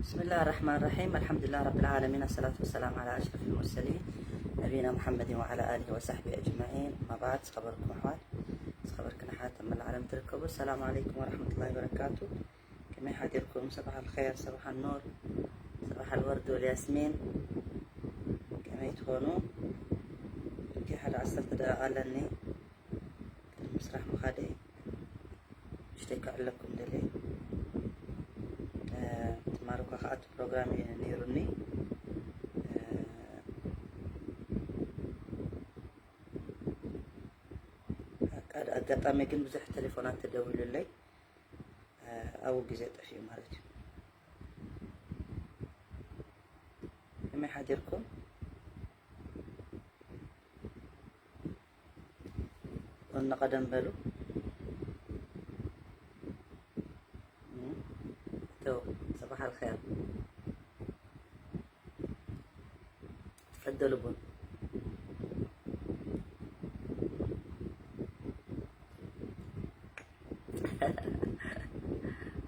بسم الله الرحمن الرحيم. الحمد لله رب العالمين. الصلاة والسلام على أشرف المرسلين نبينا محمد وعلى آله وصحبه أجمعين. أما بعد، ዝኸበርኩም ኣሕዋት፣ ዝኸበርክን ኣሓት ኣብ መላእ ዓለም ትርከቡ፣ السلام عليكم ورحمة الله وبركاته. ከመይ ሓዲርኩም? صباح الخير، صباح النور، صباح الورد والياسمين። ከመይ ትኾኑ? ሕጂ ሓደ ዓሰርተ ደቂቃ ኣለኒ ቅድሚ ስራሕ ምኻደይ። ሽተይ ከዕለኩም ደልየ። እ፣ ትማሊ እኳ ከኣ እቲ ፕሮግራም እዩ ነይሩኒ። እ፣ ኣቃድ-፣ ኣጋጣሚ ግን ብዙሕ ቴሌፎናት ተደዊሉለይ፣ እ፣ ኣብኡ ግዜ ጠፊኡ ማለት እዩ። ከመይ ሓዲርኩም? ቡና ቀደም በሉ። እም፣ እተው፣ صباح الخير። تفضلوا ቡን።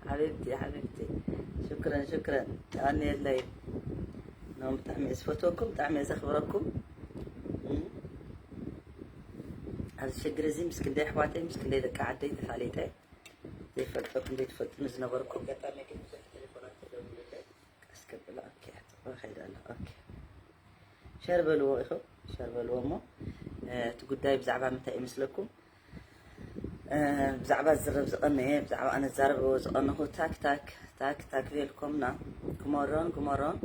ሓቢብቲ፣ ሓቢብቲ፣ ሽክረን፣ ሽክረን። ተቐንየለይ። ኖም ብጣዕሚ እየ ዝፈትወኩም፣ ብጣዕሚ እየ ዘኽብረኩም። እም። ኣብዚ ሽግር እዚ ምስ ክንደይ ኣሕዋተይ፣ ምስ ክንደይ ደቂ ዓደይ ተፋሊጠ፣ ዘይፈልጠኩም፣ ዘይትፈልጡኒ ዝነበርኩም። ኣጋጣሚ ግን ብዙሕ ቴሌፎናት ተደዊሉለይ። ቀስ ከብላ፣ ኦኬ፣ ጽቡቕ ከይዳ ኣላ። ኦኬ። ሸር በልዎ ኢኹም፣ ሸር በልዎ እሞ፣ እ፣ እቲ ጉዳይ ብዛዕባ ምንታይ ይመስለኩም? እ፣ ብዛዕባ ዝዝረብ ዝቐነየ፣ ብዛዕባ ኣነ ዝዛረብ ዝቐነኹ ታክ ታክ፣ ታክ ታክ ቤልኩምና፣ ግመሮን፣ ግመሮን፣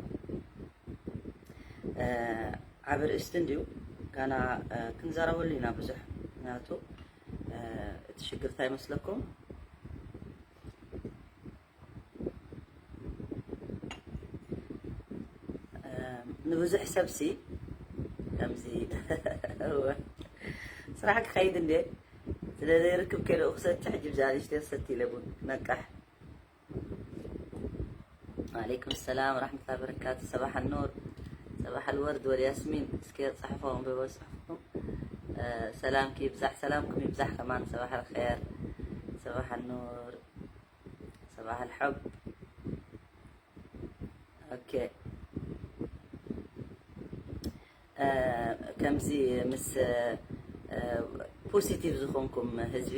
እ፣ ዓቢ ርእስቲ እንድዩ፣ ጋና፣ እ፣ ክንዛረበሉ ኢና ብዙሕ። ምክንያቱ፣ እ፣ እቲ ሽግር እንታይ ይመስለኩም? እ፣ ንብዙሕ ሰብሲ ከምዚ ስራሕ ክኸይድ እንዴ፣ ስለ ዘይርክብ ከይደኡ ክሰቲ፣ ሕጂ ብዛ ንእሽተይ ክሰቲ ኢለ ቡን ክነቃሕ። وعليكم السلام ورحمة الله وبركاته. صباح النور، صباح الورد والياسمين. እስኪ ጽሕፉ፣ ኣንብቦ ጽሑፍኩም። እ፣ ሰላምኪ ይብዛሕ፣ ሰላምኩም ይብዛሕ ከማን። صباح الخير، صباح النور، صباح الحب. ኦኬ። እ፣ ከምዚ ምስ፣ እ፣ ፖዚቲቭ ዝኾንኩም ህዝቢ፣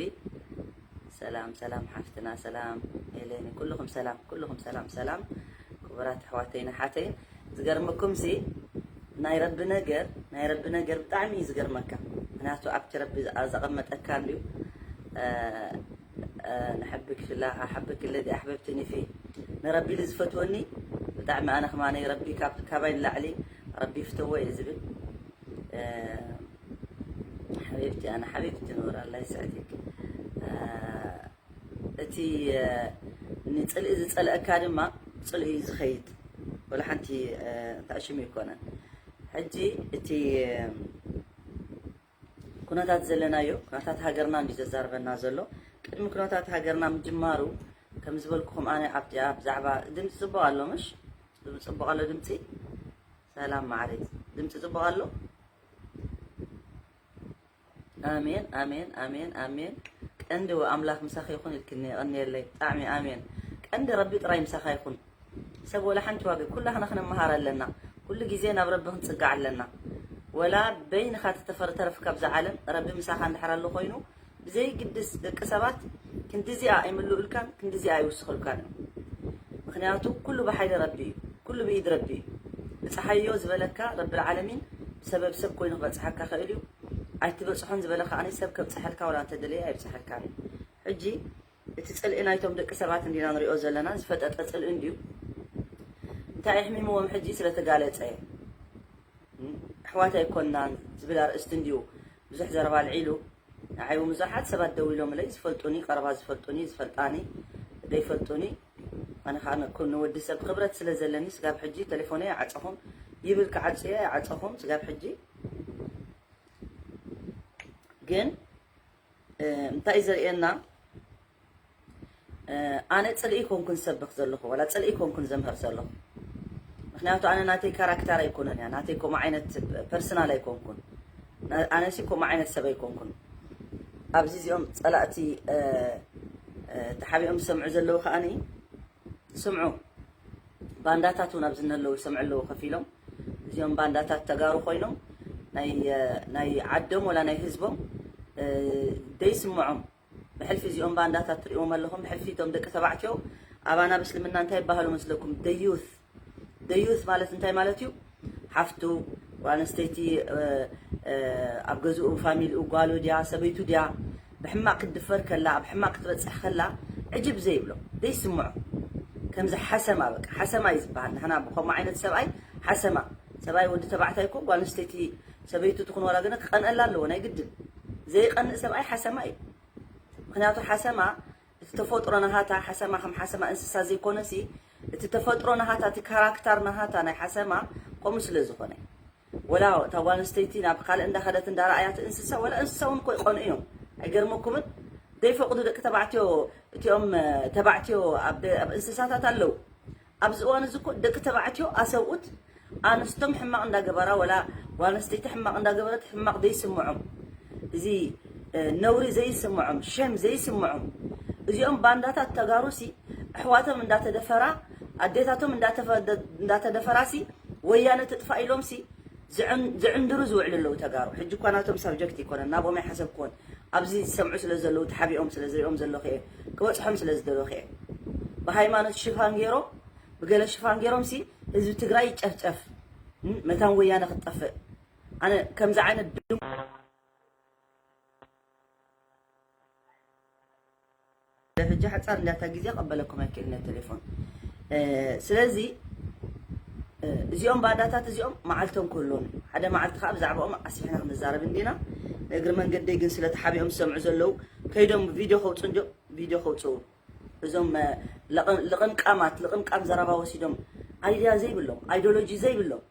ሰላም፣ ሰላም ሓፍትና፣ ሰላም ኤሌኒ፣ ኩልኹም ሰላም፣ ኩልኹም ሰላም፣ ሰላም ክቡራት ኣሕዋተይን ኣሓተይን። ዝገርመኩምሲ ናይ ረቢ ነገር፣ ናይ ረቢ ነገር ብጣዕሚ እዩ ዝገርመካ። ምክንያቱ ኣብቲ ረቢ ዝኣ-፣ ዘቐመጠካ እንድዩ። እ፣ እ፣ ንሐብክ ፊላ፣ أحبك الذي أحببتني فيه። ንረቢ ኢሉ ዝፈትወኒ ብጣዕሚ ኣነ ከማነይ ረቢ ካብ-፣ ካባይ ንላዕሊ ረቢ ይፍተዎ እየ ዝብል። እ፣ ሓቢብቲ፣ ኣነ ሓቢብቲ ኑር፣ ኣላ ይስዕድክ። እ፣ እቲ፣ እ፣ ንጽልኢ ዝጸልአካ ድማ ጽልኢ እዩ ዝኸይድ። ወላ ሓንቲ፣ እ፣ እንታይ ሽም ኣይኮነን። ሕጂ እቲ፣ እ፣ ኩነታት ዘለናዮ፣ ኩነታት ሃገርና እንዲ ዘዛርበና ዘሎ። ቅድሚ ኩነታት ሃገርና ምጅማሩ፣ ከም ዝበልኩኹም ኣነ ኣብቲ፣ ኣብ ዛዕባ ድምፂ ጽቡቕ ኣሎ፣ ምሽ? ጽቡቕ ኣሎ ድምፂ? ሰላም ማዕረይ። ድምፂ ጽቡቕ ኣሎ? ኣሜን፣ ኣሜን፣ ኣሜን፣ ኣሜን። ቀንዲ ኣምላኽ ምሳኺ ይኹን ኢልክኒ፣ የቐንየለይ ብጣዕሚ፣ ኣሜን። ቀንዲ ረቢ ጥራይ ምሳኻ ይኹን። ሰብ ወላ ሓንቲ ዋጋ፣ ኩላህና ክንመሃር ኣለና። ኩሉ ግዜ ናብ ረቢ ክንጽጋዕ ኣለና። ወላ በይንኻ ተተፈር-፣ ተረፍካ ኣብዛ ዓለም፣ ረቢ ምሳኻ እንድሕር ኣሎ ኮይኑ፣ ብዘይግድስ ደቂ ሰባት ክንዲዚኣ ኣይምልኡልካን፣ ክንዲዚኣ ኣይውስኹልካን እዮም። ምኽንያቱ ኩሉ ብሓይሊ ረቢ እዩ፣ ኩሉ ብኢድ ረቢ እዩ። ብጽሓዮ ዝበለካ ረቢ ዓለሚን ብሰበብ ሰብ ኮይኑ ክበጽሓካ ክእል እዩ። ኣይትበጽሖን ዝበለ ከኣ ሰብ ከብጽሐልካ ወላ እንተደለየ ኣይብጽሐልካን እዩ። ሕጂ እቲ ጽልኢ ናይቶም ደቂ ሰባት እንዲና ንሪኦ ዘለና፣ ዝፈጠጠ ጽልኢ እንድዩ። እንታይ ኣሕሚምዎም ሕጂ ስለ ተጋለጸ? እም፣ ኣሕዋት ኣይኮናን ዝብል ኣርእስቲ እንድዩ ብዙሕ ዘረባ ኣልዒሉ። ንዓይ እውን ብዙሓት ሰባት ደዊሎምለይ፣ ዝፈልጡኒ፣ ቀረባ ዝፈልጡኒ፣ ዝፈልጣኒ፣ ዘይፈልጡኒ። ኣነ ኸኣ ን-፣ ኩ-፣ ንወዲ ሰብ ክብረት ስለ ዘለኒ ስጋብ ሕጂ ቴሌፎነይ ኣይዓጸኹን። ይብል ክዓጹ እየ፣ ኣይዓጸኹን ስጋብ ሕጂ። ግን፣ እ፣ እንታይ እዩ ዘርእየና? እ፣ ኣነ ጽልኢ ኣይኮንኩን ዝሰብኽ ዘለኹ፣ ወላ ጽልኢ ኣይኮንኩን ዘምህር ዘለኹ። ምኽንያቱ ኣነ ናተይ ካራክተር ኣይኮነን እያ፣ ናተይ ከምኡ ዓይነት ፐርሰናል ኣይኮንኩን። ና-፣ ኣነሲ ከምኡ ዓይነት ሰብ ኣይኮንኩን። ኣብዚ እዚኦም ጸላእቲ፣ እ፣ እ፣ ተሓቢኦም ዝሰምዑ ዘለዉ ከኣኒ፣ ስምዑ፣ ባንዳታት እውን ኣብዚ እነለዉ ይሰምዑ ኣለዉ ከፊሎም። እዚኦም ባንዳታት ተጋሩ ኮይኖም ናይ ናይ ዓዶም ወላ ናይ ህዝቦም ደይስምዖም። ብሕልፊ እዚኦም ባንዳታት ትሪእዎም ኣለኹም። ብሕልፊ እቶም ደቂ ተባዕትዮ ኣባና ብእስልምና እንታይ ይበሃሉ መስለኩም? ደዩት። ደዩት ማለት እንታይ ማለት እዩ? ሓፍቱ ጓል ኣንስተይቲ ኣብ ገዝኡ ፋሚሊኡ ጓሉ ድያ ሰበይቱ ድያ ብሕማቕ ክትድፈር ከላ ኣብ ሕማቕ ክትበፅሕ ከላ ዕጅብ ዘይብሎ ዘይስምዖ። ከምዚ ሓሰማ በቃ ሓሰማ እዩ ዝበሃል። ንሕና ብከምኡ ዓይነት ሰብኣይ ሓሰማ ሰብኣይ ወዲ ተባዕታይ እኮ ጓል ኣንስተይቲ ሰበይቱ ትኹን ዋላ ግን ክቐንአላ ኣለዎ ናይ ግድን። ዘይቐንእ ሰብኣይ ሓሰማ እዩ። ምክንያቱ ሓሰማ እቲ ተፈጥሮ ናሃታ ሓሰማ ከም ሓሰማ እንስሳ ዘይኮነሲ እቲ ተፈጥሮ ናሃታ እቲ ካራክተር ናሃታ ናይ ሓሰማ ከምኡ ስለ ዝኾነ ወላ እታ ጓል ኣንስተይቲ ናብ ካልእ እንዳኸደት እንዳረኣያ እቲ እንስሳ ወላ እንስሳ እውን እኮ ይቐኑ እዮም። ኣይገርመኩምን? ዘይፈቕዱ ደቂ ተባዕትዮ እቲኦም ተባዕትዮ ኣብ እንስሳታት ኣለዉ። ኣብዚ እዋን እዚ እኮ ደቂ ተባዕትዮ ኣሰብኡት ኣንስቶም ሕማቕ እንዳገበራ ወላ ጓል ኣንስተይቲ ሕማቕ እንዳገበረት ሕማቕ ዘይስምዖም እዚ ነውሪ ዘይስምዖም ሸም ዘይስምዖም እዚኦም ባንዳታት ተጋሩ ሲ ኣሕዋቶም እንዳተደፈራ ኣዴታቶም እንዳተደፈራ ሲ ወያነ ትጥፋእ ኢሎም ሲ ዝዕንድሩ ዝውዕሉ ኣለዉ ተጋሩ። ሕጂ እኳ ናቶም ሳብጀክት ይኮነን ናብኦም ኣይሓሰብክዎን። ኣብዚ ዝሰምዑ ስለ ዘለዉ ተሓቢኦም ስለ ዝሪኦም ዘለኹ እየ ክበፅሖም ስለ ዝደለኹ እየ። ብሃይማኖት ሽፋን ገይሮም ብገለ ሽፋን ገይሮም ሲ ህዝቢ ትግራይ ይጨፍጨፍ መታን ወያነ ክትጠፍእ ኣነ ከምዚ ዓይነት ሕጂ ሓፃር እንዳታ ግዜ ቀበለኩም ኣይክእልን ቴሌፎን ስለዚ እዚኦም ባዳታት እዚኦም መዓልቶም ክህልዎም ሓደ መዓልቲ ከዓ ብዛዕባኦም ኣስፊሕና ክንዛረብ እንዲና። ንእግሪ መንገደይ ግን ስለ ተሓቢኦም ዝሰምዑ ዘለዉ ከይዶም ቪድዮ ከውፁ እንዲዮም ቪድዮ ከውፅኡ እዞም ልቕምቃማት ልቕምቃም ዘረባ ወሲዶም ኣይድያ ዘይብሎም ኣይዶሎጂ ዘይብሎም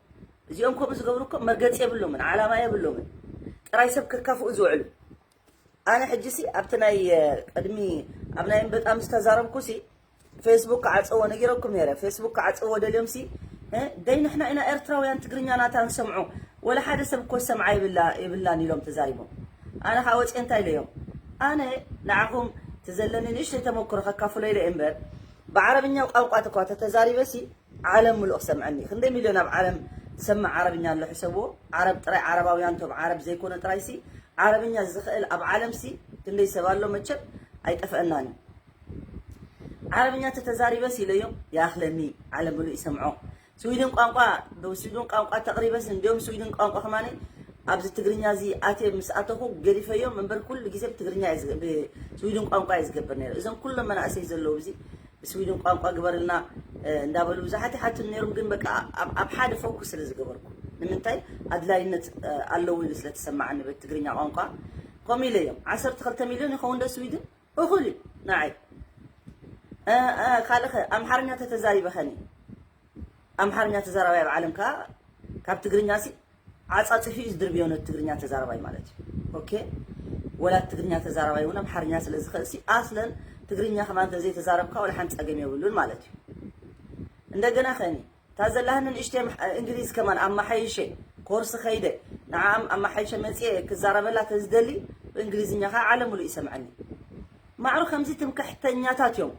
እዚኦም ከምኡ ዝገብሩ እኮ መርገፂ የብሎምን ዓላማ የብሎምን ጥራይ ሰብ ከካፍኡ ዝውዕሉ ኣነ ሕጂሲ ኣብቲ ናይ ቅድሚ ኣብ ናይ እምበጣም ዝተዛረብኩሲ ፌስቡክ ክዓፀዎ ነጊረኩም ነረ ፌስቡክ ክዓፀዎ ደልዮምሲ ደይ ንሕና ኢና ኤርትራውያን ትግርኛ ናታ ንሰምዖ ወላ ሓደ ሰብ እኮ ዝሰምዓ የብላን ኢሎም ተዛሪቦም ኣነ ከዓ ወፅየ እንታይ ኢለዮም ኣነ ንዓኹም ትዘለኒ ንእሽተይ ተመክሮ ከካፍሎ ኢለ እምበር ብዓረብኛ ቋንቋ ተኳ ተተዛሪበሲ ዓለም ምሉእ ክሰምዐኒ ክንደይ ሚልዮን ኣብ ዓለም ዝሰምዕ ዓረብኛ ኣሎ ሕሰብዎ ዓረብ ጥራይ ዓረባውያን ቶም ዓረብ ዘይኮነ ጥራይሲ ዓረብኛ ዝኽእል ኣብ ዓለምሲ ክንደይ ሰብ ኣሎ መቸም ኣይጠፍአናን እዩ ዓረብኛ ተተዛሪበስ ኢለዮም ይኣኽለኒ ዓለም ምሉእ ይሰምዖ ስዊድን ቋንቋ ብስዊድን ቋንቋ ተቕሪበስ እንዲዮም ስዊድን ቋንቋ ከማኒ ኣብዚ ትግርኛ እዚ ኣትየ ምስ ኣተኹ ገዲፈዮም እምበር ኩሉ ግዜ ብትግርኛ ስዊድን ቋንቋ እየ ዝገብር ነረ እዞም ኩሎም መናእሰይ ዘለዉ እዚ ብስዊድን ቋንቋ ግበርልና እንዳበሉ ብዙሓት ይሓትኑ ነይሮም ግን በቃ ኣብ ሓደ ፎኩስ ስለ ዝገበርኩ ንምንታይ ኣድላይነት ኣለዎ ኢሉ ስለ ተሰማዓኒ በት ትግርኛ ቋንቋ ከምኡ ኢለ እዮም ዓሰርተ ክልተ ሚልዮን ይኸውን ዶ ስዊድን እኹል እዩ ንዓይ ካልኸ ኣምሓርኛ ተተዛሪበኸኒ ኣምሓርኛ ተዛራባይ ኣብ ዓለም ከዓ ካብ ትግርኛ ሲ ዓፃፅፊ እዩ ዝድርብዮ ነቲ ትግርኛ ተዛራባይ ማለት እዩ ኦኬ ወላ ትግርኛ ተዛራባይ እውን ኣምሓርኛ ስለ ዝኽእል ሲ ኣስለን ትግርኛ ከማን ተዘይተዛረብካ ወላ ሓንቲ ፀገም የብሉን ማለት እዩ እንደገና ኸኒ እታ ዘላህኒ ንእሽተ እንግሊዝ ከማን ኣማሓይሸ ኮርስ ኸይደ ንዓም ኣማሓይሸ መፅየ ክዛረበላ ተዝደሊ ብእንግሊዝኛ ከዓ ዓለም ሙሉእ ይሰምዐኒ ማዕሩ ከምዚ ትምክሕተኛታት እዮም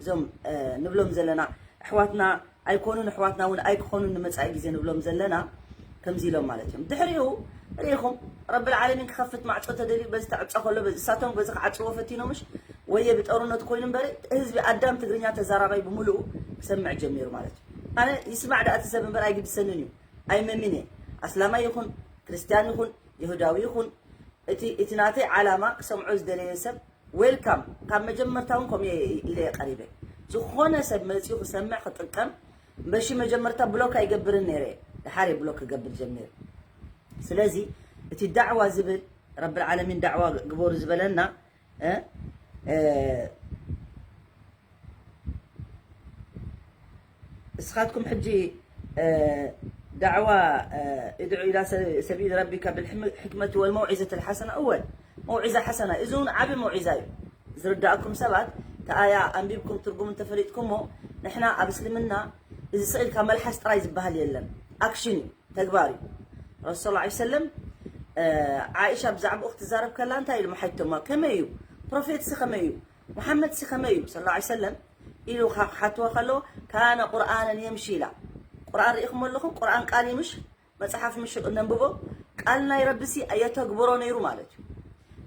እዞም ንብሎም ዘለና ኣሕዋትና ኣይኮኑን ኣሕዋትና እውን ኣይክኾኑን ንመፃኢ ግዜ ንብሎም ዘለና ከምዚ ኢሎም ማለት እዮም ድሕሪኡ ርኢኹም ረብል ዓለሚን ክኸፍት ማዕፆ ተደልዩ በዚ ተዕፆ ከሎ በዚ እሳቶም በዚ ክዓፅዎ ፈቲኖምሽ ወየ ብጠሩነት ኮይኑ እምበሪ ህዝቢ ኣዳም ትግርኛ ተዛራባይ ብምሉኡ ክሰምዕ ጀሚሩ ማለት እዩ ኣነ ይስማዕ ደኣ እቲ ሰብ እምበር ኣይግድሰንን እዩ ኣይመሚን እየ ኣስላማይ ይኹን ክርስትያን ይኹን ይሁዳዊ ይኹን እቲ እቲ ናተይ ዓላማ ክሰምዖ ዝደለየ ሰብ ዌልካም ካብ መጀመርታ እውን ከምኡ ኢለ እየ ቀሪበ ዝኾነ ሰብ መፂኡ ክሰምዕ ክጥቀም በሺ መጀመርታ ብሎክ ኣይገብርን ነይረ ድሓር እየ ብሎክ ክገብር ጀሚረ ስለዚ እቲ ዳዕዋ ዝብል ረብል ዓለሚን ዳዕዋ ግበሩ ዝበለና እስኻትኩም ሕጂ ዳዕዋ እድዑ ኢላ ሰቢል ረቢካ ብልሕክመቲ ወልመውዒዘት ልሓሰና እወ መውዒዛ ሓሰና እዚ እውን ዓቢ መውዒዛ እዩ ዝርዳእኩም ሰባት ተኣያ ኣንቢብኩም ትርጉም እንተፈሊጥኩሞ ንሕና ኣብ እስልምና እዚ ስቕ ኢልካ መልሓስ ጥራይ ዝበሃል የለን ኣክሽን እዩ ተግባር እዩ ረሱል ላ ሰለም ዓኢሻ ብዛዕባኡ ክትዛረብ ከላ እንታይ ኢሉ መሓይቶማ ከመይ እዩ ፕሮፌት ሲ ከመይ እዩ መሓመድ ሲ ከመይ እዩ ስለ ላ ሰለም ኢሉ ክሓትዋ ከለዎ ካነ ቁርኣነን የምሺ ኢላ። ቁርኣን ርኢኹም ኣለኹም? ቁርኣን ቃል እዩ ምሽ? መጽሓፍ ምሽ እነንብቦ? ቃል ናይ ረቢ ሲ የተግብሮ ነይሩ ማለት እዩ።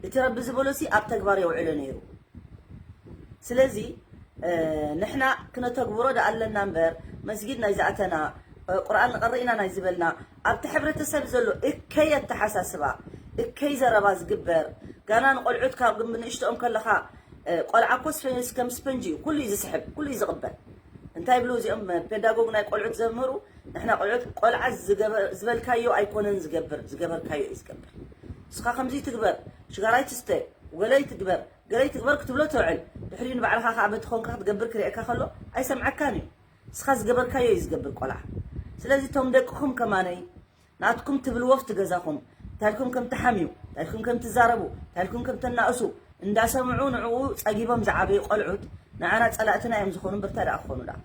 እቲ ረቢ ዝበሎ ሲ ኣብ ተግባር የውዕሎ ነይሩ። ስለዚ ንሕና ክነተግብሮ ደኣ ኣለና እምበር መስጊድ ናይ ዝኣተና ቁርኣን ንቐርእ ኢና ናይ ዝበልና ኣብቲ ሕብረተሰብ ዘሎ እከይ ኣተሓሳስባ እከይ ዘረባ ዝግበር ጋና ንቆልዑት ካብ ንእሽቶኦም ከለኻ ቆልዓ እኮ ከም ስፐንጂ እዩ። ኩሉ እዩ ዝስሕብ፣ ኩሉ እዩ ዝቕበል። እንታይ ይብሉ እዚኦም ፔዳጎግ ናይ ቆልዑት ዘምህሩ? ንሕና ቆልዑት ቆልዓ ዝበልካዮ ኣይኮነን ዝገብር፣ ዝገበርካዮ እዩ ዝገብር። ንስኻ ከምዚ ትግበር፣ ሽጋራይ ትስተ፣ ገለይ ትግበር፣ ገለይ ትግበር ክትብሎ ተውዕል። ድሕሪኡ ንባዕልኻ ከዓ በቲ ኾንካ ክትገብር ክርእየካ ከሎ ኣይሰምዓካን እዩ። ንስኻ ዝገበርካዮ እዩ ዝገብር ቆልዓ። ስለዚ እቶም ደቅኹም ከማነይ ናትኩም ትብልዎ ኣብቲ ገዛኹም እንታይ ኢልኩም ከም ትሓምዩ፣ እንታይ ኢልኩም ከም ትዛረቡ፣ እንታይ ኢልኩም ከም ተናእሱ እንዳሰምዑ ንዕኡ ጸጊቦም ዝዓበዩ ቆልዑት ንዓና ጸላእትና እዮም ዝኾኑ። ብርታ ደኣ ክኾኑ ደኣ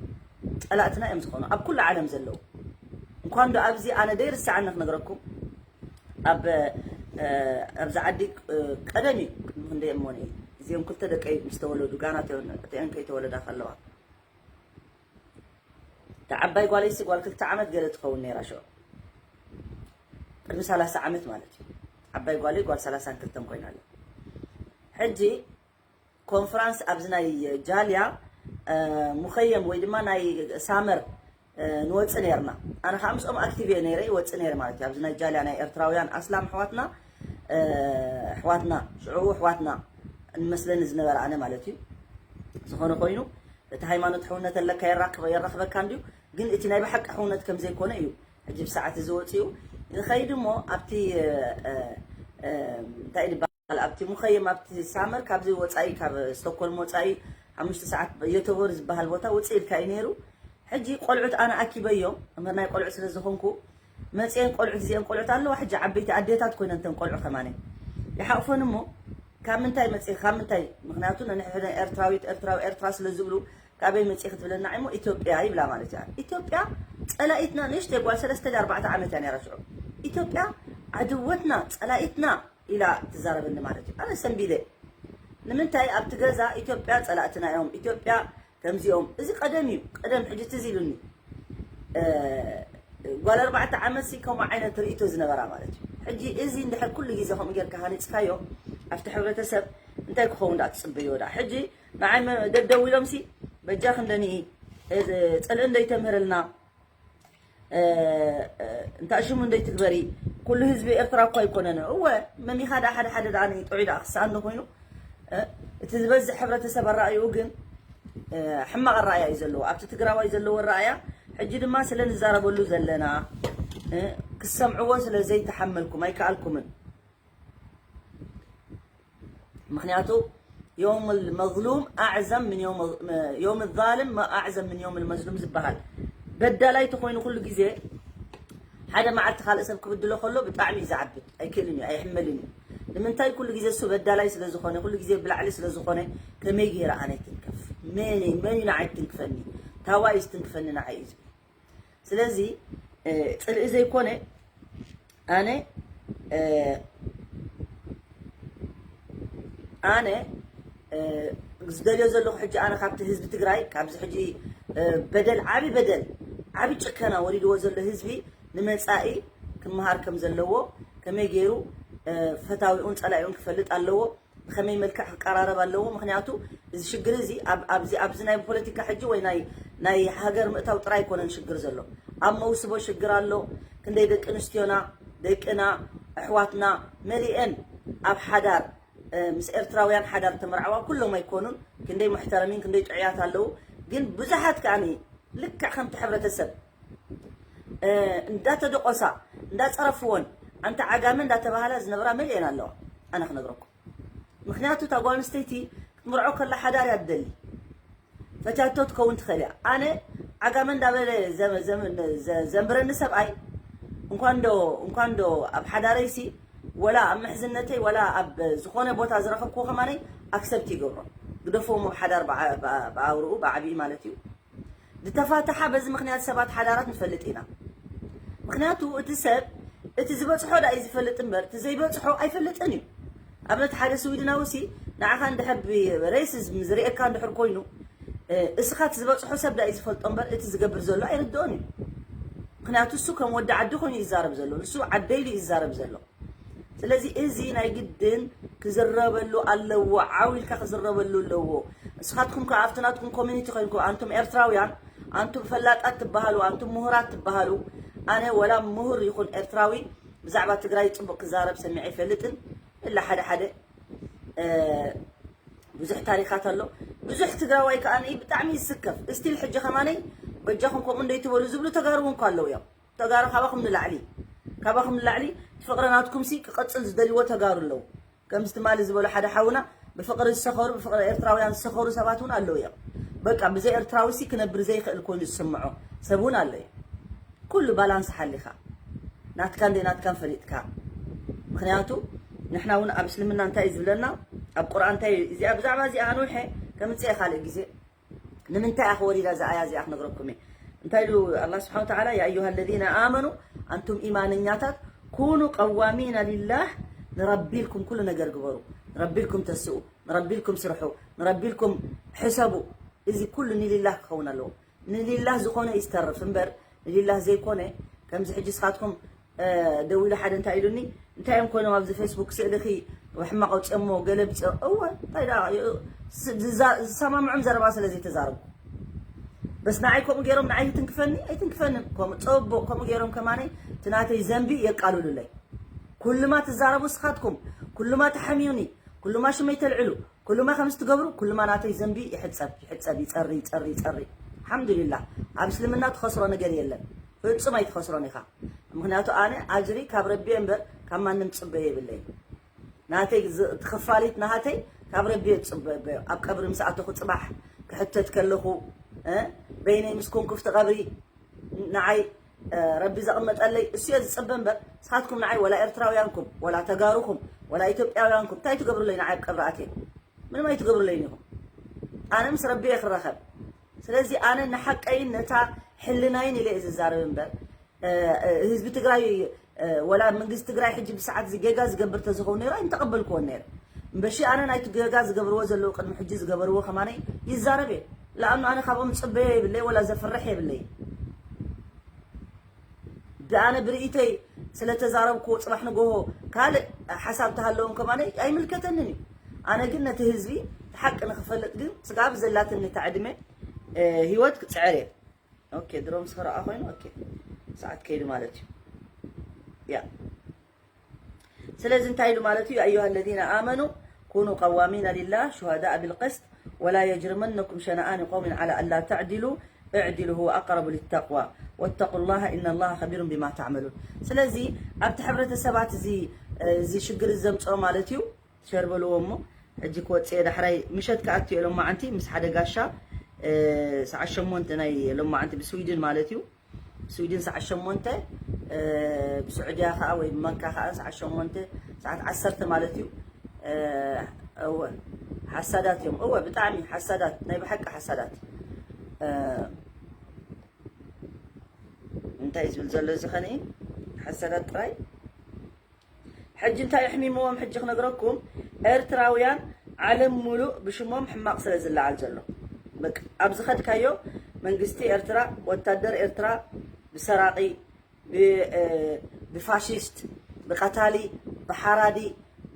ጸላእትና እዮም ዝኾኑ ኣብ ኩሉ ዓለም ዘለዉ። እንኳን ዶ ኣብዚ ኣነ ደይርስዓኒ ክነግረኩም ኣብ ኣብዚ ዓዲ ቀደም እዩ ቅድሚ ክንደይ እሞኒ እዚኦም ክልተ ደቀይ ምስ ተወለዱ ጋና እቲአን ከይተወለዳ ከለዋ እታ ዓባይ ጓለይሲ ጓል ክልተ ዓመት ገለ ትኸውን ነይራ ሽዑ ቅድሚ ሰላሳ ዓመት ማለት እዩ። ዓባይ ጓለይ ጓል ሰላሳን ክልተን ኮይና ኣላ። ሕጂ ኮንፈራንስ ኣብዚ ናይ ጃልያ ሙኸየም ወይ ድማ ናይ ሳመር ንወፅእ ነርና። ኣነ ከዓ ምስኦም ኣክቲቭ እየ ነይረ ይወፅእ ነይረ ማለት እዩ። ኣብዚ ናይ ጃልያ ናይ ኤርትራውያን ኣስላም ኣሕዋትና ኣሕዋትና ሽዑ ኣሕዋትና እንመስለኒ ዝነበረ ኣነ ማለት እዩ። ዝኾነ ኮይኑ እቲ ሃይማኖት ሕውነት ኣለካ የራክበ የራክበካ እንዲዩ ግን እቲ ናይ ብሓቂ ሕውነት ከም ዘይኮነ እዩ ሕጂ ብሰዓት እዚ ወፂኡ። ንኸይድ እሞ ኣብቲ እንታይ ይባል ኣብቲ ሙኸየም ኣብቲ ሳመር ካብዚ ወፃኢ ካብ ስቶኮልም ወፃኢ ሓሙሽተ ሰዓት ዮቶቦር ዝበሃል ቦታ ውፅእ ኢልካ እዩ ነይሩ። ሕጂ ቆልዑት ኣነ ኣኪበዮም እምበር ናይ ቆልዑ ስለ ዝኾንኩ መፅአን ቆልዑት እዚአን ቆልዑት ኣለዋ ሕጂ ዓበይቲ ኣዴታት ኮይነን ተን ቆልዑ ከማነ ይሓቕፈን እሞ ካብ ምንታይ መፅእ ካብ ምንታይ ምክንያቱ ነንሕነ ኤርትራዊት ኤርትራዊ ኤርትራ ስለ ዝብሉ ካበይ መፅእ ክትብለና እሞ ኢትዮጵያ ይብላ ማለት እያ። ኢትዮጵያ ፀላኢትና ንእሽተይ ጓል ሰለስተ ኣርባዕተ ዓመት እያ ነይራ ሽዑ። ኢትዮጵያ ዓድወትና ፀላኢትና ኢላ ትዛረበኒ ማለት እዩ። ኣነ ሰንቢደ ንምንታይ ኣብቲ ገዛ ኢትዮጵያ ፀላእትና እዮም ኢትዮጵያ ከምዚኦም እዚ ቀደም እዩ ቀደም ሕጂ ትዝ ኢሉኒ ጓል ኣርባዕተ ዓመት ሲ ከምኡ ዓይነት ርእቶ ዝነበራ ማለት እዩ። ሕጂ እዚ እንድሕር ኩሉ ግዜ ከምኡ ጌርካ ሃኒፅካዮ ኣብቲ ሕብረተሰብ እንታይ ክኸውን ዳ ትፅበዮ ዳ ሕጂ ንዓይ ደደው ኢሎም ሲ በጃ ክንደኒ ፅልኢ እንደይተምህርልና እንታ ሽሙ እንደይ ትግበሪ ኩሉ ህዝቢ ኤርትራ እኮ ኣይኮነን። እወ መሚኻ ዳ ሓደ ሓደ ዳ ጥዑይ ዳ ክስኣን ኮይኑ እቲ ዝበዝሕ ሕብረተሰብ ኣረኣዩ ግን ሕማቕ ኣረኣያ እዩ ዘለዎ ኣብቲ ትግራዋይ ዘለዎ ኣረኣያ ሕጂ ድማ ስለ ንዛረበሉ ዘለና ክሰምዕዎ ስለ ዘይተሓመልኩም ኣይከኣልኩምን። ምክንያቱ يوم المظلوم أعظم من يوم يوم الظالم أعظم من يوم المظلوم ዝበሃል በዳላይ ተኮይኑ ኩሉ ግዜ ሓደ መዓልቲ ካልእ ሰብ ክብድሎ ከሎ ብጣዕሚ እዩ ዝዓብድ ኣይክእልን እዩ ኣይሕመልን እዩ ንምንታይ ኩሉ ግዜ እሱ በዳላይ ስለ ዝኾነ ኩሉ ግዜ ብላዕሊ ስለ ዝኾነ ከመይ ገይረ ኣነ ይትንከፍ መን መን እዩ ንዓይ ትንክፈኒ ታዋይ እዩ ዝትንክፈኒ ንዓይ እዩ ዝብል ስለዚ ፅልኢ ዘይኮነ ኣነ ኣነ ዝደልዮ ዘለኹ ሕጂ ኣነ ካብቲ ህዝቢ ትግራይ ካብዚ ሕጂ በደል ዓቢ በደል ዓቢ ጭከና ወሪድዎ ዘሎ ህዝቢ ንመፃኢ ክመሃር ከም ዘለዎ ከመይ ገይሩ ፈታዊኡን ፀላኢኡን ክፈልጥ ኣለዎ ብኸመይ መልክዕ ክቀራረብ ኣለዎ ምክንያቱ እዚ ሽግር እዚ ኣብዚ ኣብዚ ናይ ፖለቲካ ሕጂ ወይ ናይ ናይ ሃገር ምእታው ጥራይ ኣይኮነን ሽግር ዘሎ ኣብ መውስቦ ሽግር ኣሎ ክንደይ ደቂ ኣንስትዮና ደቅና ኣሕዋትና መሊአን ኣብ ሓዳር ምስ ኤርትራውያን ሓዳር ተመርዓዋ ኩሎም ኣይኮኑን ክንደይ ሙሕተረሚን ክንደይ ጥዑያት ኣለዉ ግን ብዙሓት ከኣ ልክዕ ከምቲ ሕብረተሰብ እንዳተደቆሳ እንዳፀረፍወን ኣንተ ዓጋመ እንዳተባሃላ ዝነብራ መሊአን ኣለዋ ኣነ ክነግረኩም ምክንያቱ እታ ጓል ኣንስተይቲ ክትምርዖ ከላ ሓዳር እያ ትደሊ ፈትያቶ ትከውን ትኽእል እያ ኣነ ዓጋመ እንዳበለ ዘንብረኒ ሰብኣይ እንኳን ዶ እንኳን ዶ ኣብ ሓዳረይሲ ወላ ኣብ ምሕዝነተይ ወላ ኣብ ዝኾነ ቦታ ዝረኸብክዎ ከማነይ ኣክሰብት ይገብሮ ግደፍዎም ኣብ ሓዳር ብኣውርኡ ብዓብኢ ማለት እዩ ዝተፋተሓ በዚ ምክንያት ሰባት ሓዳራት ንፈልጥ ኢና ምክንያቱ እቲ ሰብ እቲ ዝበፅሖ ዳ እዩ ዝፈልጥ እምበር እቲ ዘይበፅሖ ኣይፈልጥን እዩ ኣብነት ሓደ ስዊድናዊ ሲ ንዓኻ እንድሕር ብሬሲዝም ዝርእየካ እንድሕር ኮይኑ እስኻት ዝበፅሖ ሰብ ዳይ ዝፈልጦ እምበር እቲ ዝገብር ዘሎ ኣይርድኦን እዩ። ምክንያቱ እሱ ከም ወዲ ዓዲ ኮይኑ ይዛረብ ዘሎ፣ ንሱ ዓደይ ኢሉ ይዛረብ ዘሎ። ስለዚ እዚ ናይ ግድን ክዝረበሉ ኣለዎ፣ ዓው ኢልካ ክዝረበሉ ኣለዎ። እስኻትኩም ከ ኣብቲ ናትኩም ኮሚኒቲ ኮይንኩ ኣንቱም ኤርትራውያን፣ ኣንቱም ፈላጣት ትበሃሉ፣ ኣንቱም ምሁራት ትበሃሉ፣ ኣነ ወላ ምሁር ይኹን ኤርትራዊ ብዛዕባ ትግራይ ፅቡቅ ክዛረብ ሰሚዐ ኣይፈልጥን። እላ ሓደ ሓደ ብዙሕ ታሪኻት ኣሎ። ብዙሕ ትግራዋይ ከዓ ብጣዕሚ ይስከፍ። እስቲል ሕጂ ከማነይ በጃኹም ከምኡ እንደይትበሉ ዝብሉ ተጋሩ እውን እኳ ኣለዉ እዮም። ተጋሩ ካባኹም ንላዕሊ፣ ካባኹም ንላዕሊ ፍቕሪ ናትኩም ሲ ክቐፅል ዝደልይዎ ተጋሩ ኣለዉ። ከምዚ ትማሊ ዝበሉ ሓደ ሓውና ብፍቕሪ ዝሰኸሩ፣ ብፍቕሪ ኤርትራውያን ዝሰኸሩ ሰባት እውን ኣለዉ እዮም። በቃ ብዘይ ኤርትራዊ ሲ ክነብር ዘይኽእል ኮይኑ ዝስምዖ ሰብ እውን ኣሎ እዩ። ኩሉ ባላንስ ሓሊኻ ናትካ እንደ ናትካን ፈሊጥካ። ምክንያቱ ንሕና እውን ኣብ እስልምና እንታይ እዩ ዝብለና፣ ኣብ ቁርኣን እንታይ እዩ፣ እዚኣ ብዛዕባ እዚኣ ኣንውሐ ከምፅእ ካልእ ግዜ ንምንታይ ኣኸ ወሪዳ እዛ ኣያ እዚኣ ክነግረኩም እየ። እንታይ ኢሉ ኣላ ስብሓን ተዓላ፣ ያ ኣዩሃ ለዚነ ኣመኑ፣ ኣንቱም ኢማነኛታት፣ ኩኑ ቀዋሚና ሊላህ፣ ንረቢልኩም ኩሉ ነገር ግበሩ፣ ንረቢልኩም ተስኡ፣ ንረቢልኩም ስርሑ፣ ንረቢልኩም ሕሰቡ። እዚ ኩሉ ንሊላህ ክኸውን ኣለዎ። ንሊላህ ዝኾነ ይስተርፍ እምበር ንሊላህ ዘይኮነ ከምዚ ሕጂ ስኻትኩም ደዊሉ ሓደ እንታይ ኢሉኒ፣ እንታይ እዮም ኮይኖም ኣብዚ ፌስቡክ ስእልኺ ብሕማቕ ኣውፅኦሞ ገለ ብፅ እወ እንታይ ደኣ ዝሰማምዖም ዘረባ ስለ ዘይተዛረቡ። በስ ንዓይ ከምኡ ገይሮም ንዓይ ይትንክፈኒ ኣይትንክፈንን። ከምኡ ፅቡቕ ከምኡ ገይሮም ከማነይ እቲ ናተይ ዘንቢ የቃልሉለይ። ኩልማ ትዛረቡ ስኻትኩም፣ ኩልማ ተሓምዩኒ፣ ኩልማ ሽመይ ተልዕሉ፣ ኩልማ ከምዚ ትገብሩ ኩልማ ናተይ ዘንቢ ይሕፀብ ይሕፀብ ይፀሪ ይፀሪ ይፀሪ። ኣልሓምዱሊላህ። ኣብ እስልምና ትኸስሮ ነገር የለን። ፍጹም ኣይትኸስሮን ኢኻ። ምክንያቱ ኣነ ኣጅሪ ካብ ረቢ እምበር ካብ ማንም ፅበዮ የብለይ። ናተይ ክፋሊት ናሃተይ ካብ ረቢ እየ ዝፅበዮ። ኣብ ቀብሪ ምስ ኣተኹ ፅባሕ ክሕተት ከለኹ በይነይ ምስ ኮንኩ ፍቲ ቀብሪ ንዓይ ረቢ ዘቐመጠለይ እሱ እየ ዝፅበ እምበር ንስኻትኩም ንዓይ ወላ ኤርትራውያንኩም ወላ ተጋሩኹም ወላ ኢትዮጵያውያንኩም እንታይ ትገብሩለይ? ንዓይ ኣብ ቀብሪ ኣትየ ምንም ኣይትገብሩለይን ኢኹም። ኣነ ምስ ረቢ እየ ክራኸብ። ስለዚ ኣነ ንሓቀይን ነታ ሕልናይን ኢለ እየ ዝዛረብ እምበር ህዝቢ ትግራይ ወላ መንግስቲ ትግራይ ሕጂ ብሰዓት እዚ ጌጋ ዝገብር ተዝኸውን ነይሩ ኣይምተቐበልክዎን ነይረ። እምበሺ ኣነ ናይቲ ጌጋ ዝገብርዎ ዘለዉ ቅድሚ ሕጂ ዝገበርዎ ከማነይ ይዛረብ እየ። ለኣኑ ኣነ ካብኦም ዝፅበዮ የብለይ ወላ ዘፍርሕ የብለይ። ብኣነ ብርእይተይ ስለተዛረብኩ ፅባሕ ንጎሆ ካልእ ሓሳብ ተሃለዎም ከማነይ ኣይምልከተንን እዩ። ኣነ ግን ነቲ ህዝቢ ሓቂ ንክፈልጥ ግን ስጋብ ዘላትኒ እታ ዕድመ ህይወት ክፅዕር እየ። ኦኬ ድሮ ምስ ከረኣ ኮይኑ ኦኬ ሰዓት ከይዱ ማለት እዩ። ያ ስለዚ እንታይ ኢሉ ማለት እዩ? ኣዩሃ ለዚነ ኣመኑ ኩኑ ቀዋሚና ሊላህ ሹሃዳእ ቢልቅስጥ ወላ የጅርመነኩም ሸነኣን ቆውሚን ዓላ ኣላ ተዕዲሉ እዕዲሉ ሁወ ኣቅረቡ ሊተቅዋ ወተቁ ላሃ ኢነ ላሃ ከቢሩን ቢማ ተዕመሉን። ስለዚ ኣብቲ ሕብረተሰባት እዚ እዚ ሽግር ዘምፅኦ ማለት እዩ። ሸር በልዎ እሞ ሕጂ ክወፅእ እየ ዳሕራይ ምሸት ክኣቱ እየ ሎማዓንቲ ምስ ሓደ ጋሻ ሰዓት ሸሞንተ ናይ ሎማዓንቲ ብስዊድን ማለት እዩ። ስዊድን ሰዓት ሸሞንተ ብስዑድያ ከዓ ወይ ብመካ ከዓ ሰዓት ሸሞንተ ሰዓት ዓሰርተ ማለት እዩ። እወ ሓሳዳት እዮም። እወ ብጣዕሚ ሓሳዳት ናይ ብሓቂ ሓሳዳት። እንታይ ዝብል ዘሎ እዚ ከነ ሓሳዳት ጥራይ ሕጂ እንታይ ኣሕሚምዎም ሕጂ ክነግረኩም ኤርትራውያን ዓለም ሙሉእ ብሽሞም ሕማቕ ስለ ዝለዓል ዘሎ በቃ ኣብ ዝኸድካዮ መንግስቲ ኤርትራ ወታደር ኤርትራ ብሰራቒ ብፋሽስት ብቐታሊ ብሓራዲ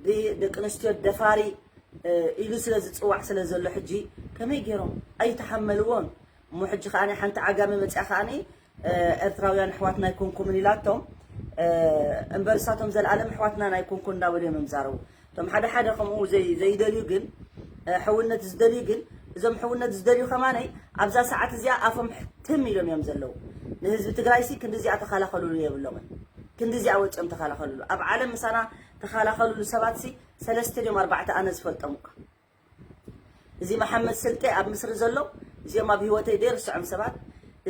ብደቂ ኣንስትዮ ደፋሪ ኢሉ ስለ ዝፅዋዕ ስለ ዘሎ ሕጂ ከመይ ገይሮም ኣይተሓመልዎን እሞ ሕጂ ከኣ ሓንቲ ዓጋመ መፅያ ከኣ ኤርትራውያን ኣሕዋትና ኣይኮንኩምን ኢላቶም እምበር እሳቶም ዘለኣለም ኣሕዋትና ኣይኮንኩን እንዳበሉ እዮም ዝዛረቡ። እቶም ሓደ ሓደ ከምኡ ዘይደልዩ ግን ሕውነት ዝደልዩ ግን እዞም ሕውነት ዝደልዩ ከማነይ ኣብዛ ሰዓት እዚኣ ኣፎም ሕትም ኢሎም እዮም ዘለዉ። ንህዝቢ ትግራይሲ ክንዲ እዚኣ ተኸላኸሉሉ የብሎምን። ክንዲ እዚኣ ወፂኦም ተኸላኸሉሉ ኣብ ዓለም ምሳና ተኸላኸሉሉ ሰባትሲ ሰለስተ ድዮም ኣርባዕተ ኣነ ዝፈልጦም እኳ እዚ መሓመድ ስልጤ ኣብ ምስሪ ዘሎ እዚኦም ኣብ ህይወተይ ዘይርስዖም ሰባት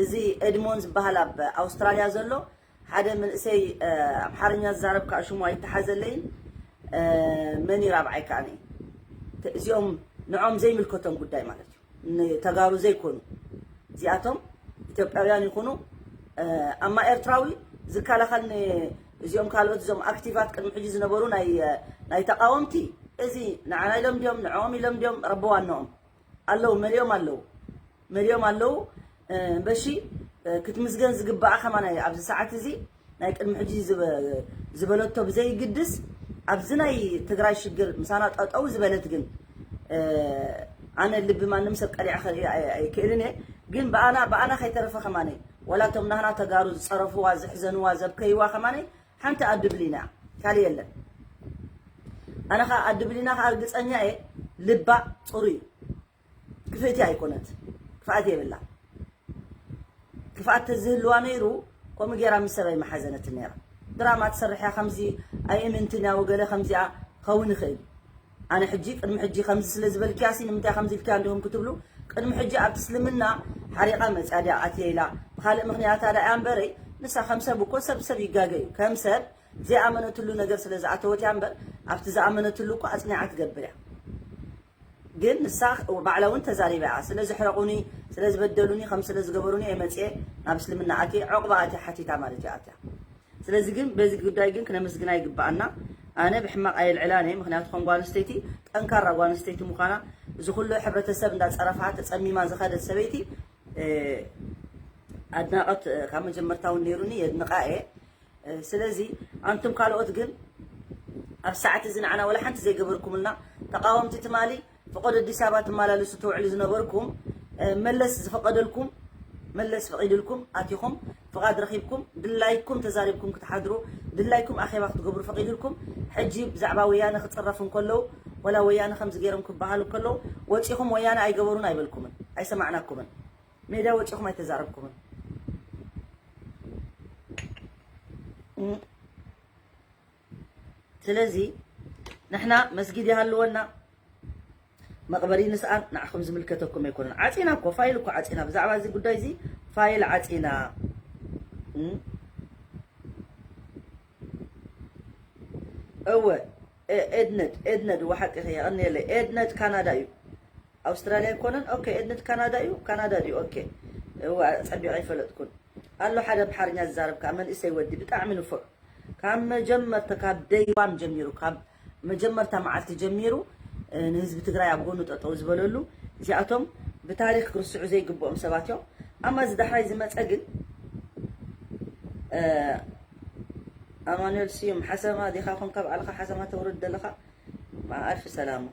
እዚ ኤድሞን ዝበሃል ኣብ ኣውስትራልያ ዘሎ ሓደ መንእሰይ ኣምሓርኛ ዝዛረብ ከዓ ሽሙ ኣይተሓዘለይን መን እዩ ራብዓይ ከዓ እዚኦም ንዖም ዘይምልከቶም ጉዳይ ማለት እዩ ንተጋሩ ዘይኮኑ እዚኣቶም ኢትዮጵያውያን ይኹኑ ኣማ ኤርትራዊ ዝከላኸል እዚኦም ካልኦት እዞም ኣክቲቫት ቅድሚ ሕጂ ዝነበሩ ናይ ተቃወምቲ እዚ ንዓና ኢሎም ድዮም ንዕኦም ኢሎም ድዮም ረቢ ዋንኦም ኣለዉ መሊኦም ኣለዉ መሊኦም ኣለዉ። እምበሺ ክትምስገን ዝግባኣ ከማን ኣብዚ ሰዓት እዚ ናይ ቅድሚ ሕጂ ዝበ ዝበለቶ ብዘይግድስ ኣብዚ ናይ ትግራይ ሽግር ምሳና ጠጠው ዝበለት ግን ኣነ ልቢ ማንም ሰብ ቀሊዐ ክርኢ ኣይክእልን እየ። ግን ብኣና ብኣና ከይተረፈ ከማን ዋላ እቶም ናህና ተጋሩ ዝፀረፍዋ ዘሕዘንዋ ዘብከይዋ ከማን ሓንቲ ኣድብሊና ካልእ የለን። ኣነ ከዓ ኣድብሊና ከዓ ርግፀኛ እየ ልባ ፅሩይ እዩ። ክፍእቲ ኣይኮነት፣ ክፍኣት የብላ። ክፍኣት ተዝህልዋ ነይሩ ከምኡ ገይራ ምስ ሰበይ መሓዘነት ነይራ። ድራማ ትሰርሕ እያ ከምዚ ኣይእምንትን እያ ወገለ ከምዚኣ ኸውን ይኽእል። ኣነ ሕጂ ቅድሚ ሕጂ ከምዚ ስለ ዝበልክያ ሲ ንምንታይ ከምዚ ኢልክያ እንዲኹም ክትብሉ ቅድሚ ሕጂ ኣብቲ እስልምና ሓሪቓ መፅያ ድያ ኣትየ ኢላ ብካልእ ምክንያታ ዳ እያ እምበረይ ንሳ ከም ሰብ እኮ ሰብ ሰብ ይጋገ እዩ ከም ሰብ ዘይኣመነትሉ ነገር ስለ ዝኣተወት እያ እምበር ኣብቲ ዝኣመነትሉ እኮ ኣፅኒዓ ትገብር እያ። ግን ንሳ ባዕላ እውን ተዛሪባ እያ። ስለ ዝሕረቑኒ፣ ስለ ዝበደሉኒ፣ ከም ስለ ዝገበሩኒ እየ መፅየ ናብ እስልምና ኣትየ ዑቕባ ኣትያ ሓቲታ ማለት እያ ኣትያ። ስለዚ ግን በዚ ጉዳይ ግን ክነመስግና ይግባኣና። ኣነ ብሕማቕ ኣየልዕላን እየ። ምክንያቱ ከም ጓል ኣንስተይቲ ጠንካራ ጓል ኣንስተይቲ ምዃና እዚ ኩሉ ሕብረተሰብ እንዳፀረፋ ተፀሚማ ዝኸደት ሰበይቲ ኣድናቐት ካብ መጀመርታ እውን ነይሩኒ የድንቓ እየ። ስለዚ ኣንቱም ካልኦት ግን ኣብ ሰዓት እዚ ንዓና ወላ ሓንቲ ዘይገበርኩምልና ተቃወምቲ ትማሊ ፈቆዶ ኣዲስ ኣበባ ትመላለሱ ተውዕሉ ዝነበርኩም መለስ ዝፈቀደልኩም መለስ ፈቂድልኩም ኣቲኹም ፍቃድ ረኺብኩም ድላይኩም ተዛሪብኩም ክትሓድሩ ድላይኩም ኣኼባ ክትገብሩ ፈቂድልኩም ሕጂ ብዛዕባ ወያነ ክፅረፉ እንከለዉ ወላ ወያነ ከምዚ ገይሮም ክበሃሉ ከለዉ ወፂኹም ወያነ ኣይገበሩን ኣይበልኩምን ኣይሰማዕናኩምን ሜዳ ወፂኹም ኣይተዛረብኩምን ስለዚ ንሕና መስጊድ ይሃልወና መቕበሪ ንስኣን ንዓኹም ዝምልከተኩም ኣይኮነን። ዓፂና እኮ ፋይል እኮ ዓፂና ብዛዕባ እዚ ጉዳይ እዚ ፋይል ዓፂና እወ ኤድነድ ኤድነድ ወሓቂ የቐንየለይ ኤድነድ ካናዳ እዩ ኣውስትራልያ ኣይኮነን ኦኬ ኤድነድ ካናዳ እዩ ካናዳ ድዩ ኦኬ እወ ፀቢቐ ኣይፈለጥኩን ኣሎ ሓደ ኣምሓርኛ ዝዛረብ ከዓ መንእሰይ ወዲ ብጣዕሚ ንፉዕ ካብ መጀመርታ ካብ ደይዋን ጀሚሩ ካብ መጀመርታ መዓልቲ ጀሚሩ ንህዝቢ ትግራይ ኣብ ጎኑ ጠጠው ዝበለሉ እዚኣቶም ብታሪክ ክርስዑ ዘይግብኦም ሰባት እዮም ኣማ እዚ ዳሕራይ ዝመፀ ግን ኣማኑኤል ስዩም ሓሰማ ዲኻ ኮንካ ባዕልኻ ሓሰማ ተውርድ ዘለኻ ማኣልፊ ሰላሙ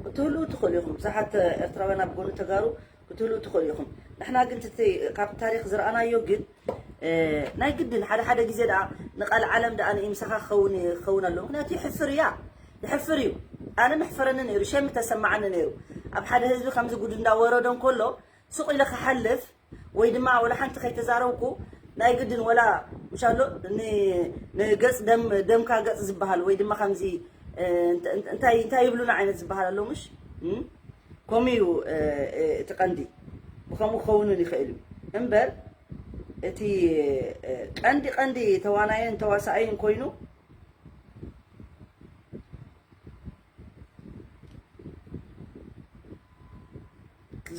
ክትህልዉ ትኽእሉ ኢኹም። ብዙሓት ኤርትራውያን ኣብ ጎኒ ተጋሩ ክትህልዉ ትኽእሉ ኢኹም። ንሕና ግን እቲ ካብ ታሪኽ ዝረኣናዮ ግን ናይ ግድን ሓደ ሓደ ግዜ ደኣ ንቃል ዓለም ደኣ ንኢምሳኻ ክኸውን ክኸውን ኣለዎ። ምክንያቱ ይሕፍር እያ ይሕፍር እዩ። ኣነ መሕፈረኒ ነይሩ፣ ሸም ተሰማዓኒ ነይሩ። ኣብ ሓደ ህዝቢ ከምዚ ጉድ እንዳወረዶ እንከሎ ሱቕ ኢለ ክሓልፍ ወይ ድማ ወላ ሓንቲ ከይተዛረብኩ ናይ ግድን ወላ ምሻሎ ንገፅ ደምካ ገፅ ዝበሃል ወይ ድማ ከምዚ እንታይ እንታይ ይብሉና ዓይነት ዝበሃል ኣሎ ምሽ ከምኡ እዩ እቲ ቀንዲ ብከምኡ ክኸውንን ይኽእል እዩ እምበር እቲ ቀንዲ ቀንዲ ተዋናይን ተዋሳኣይን ኮይኑ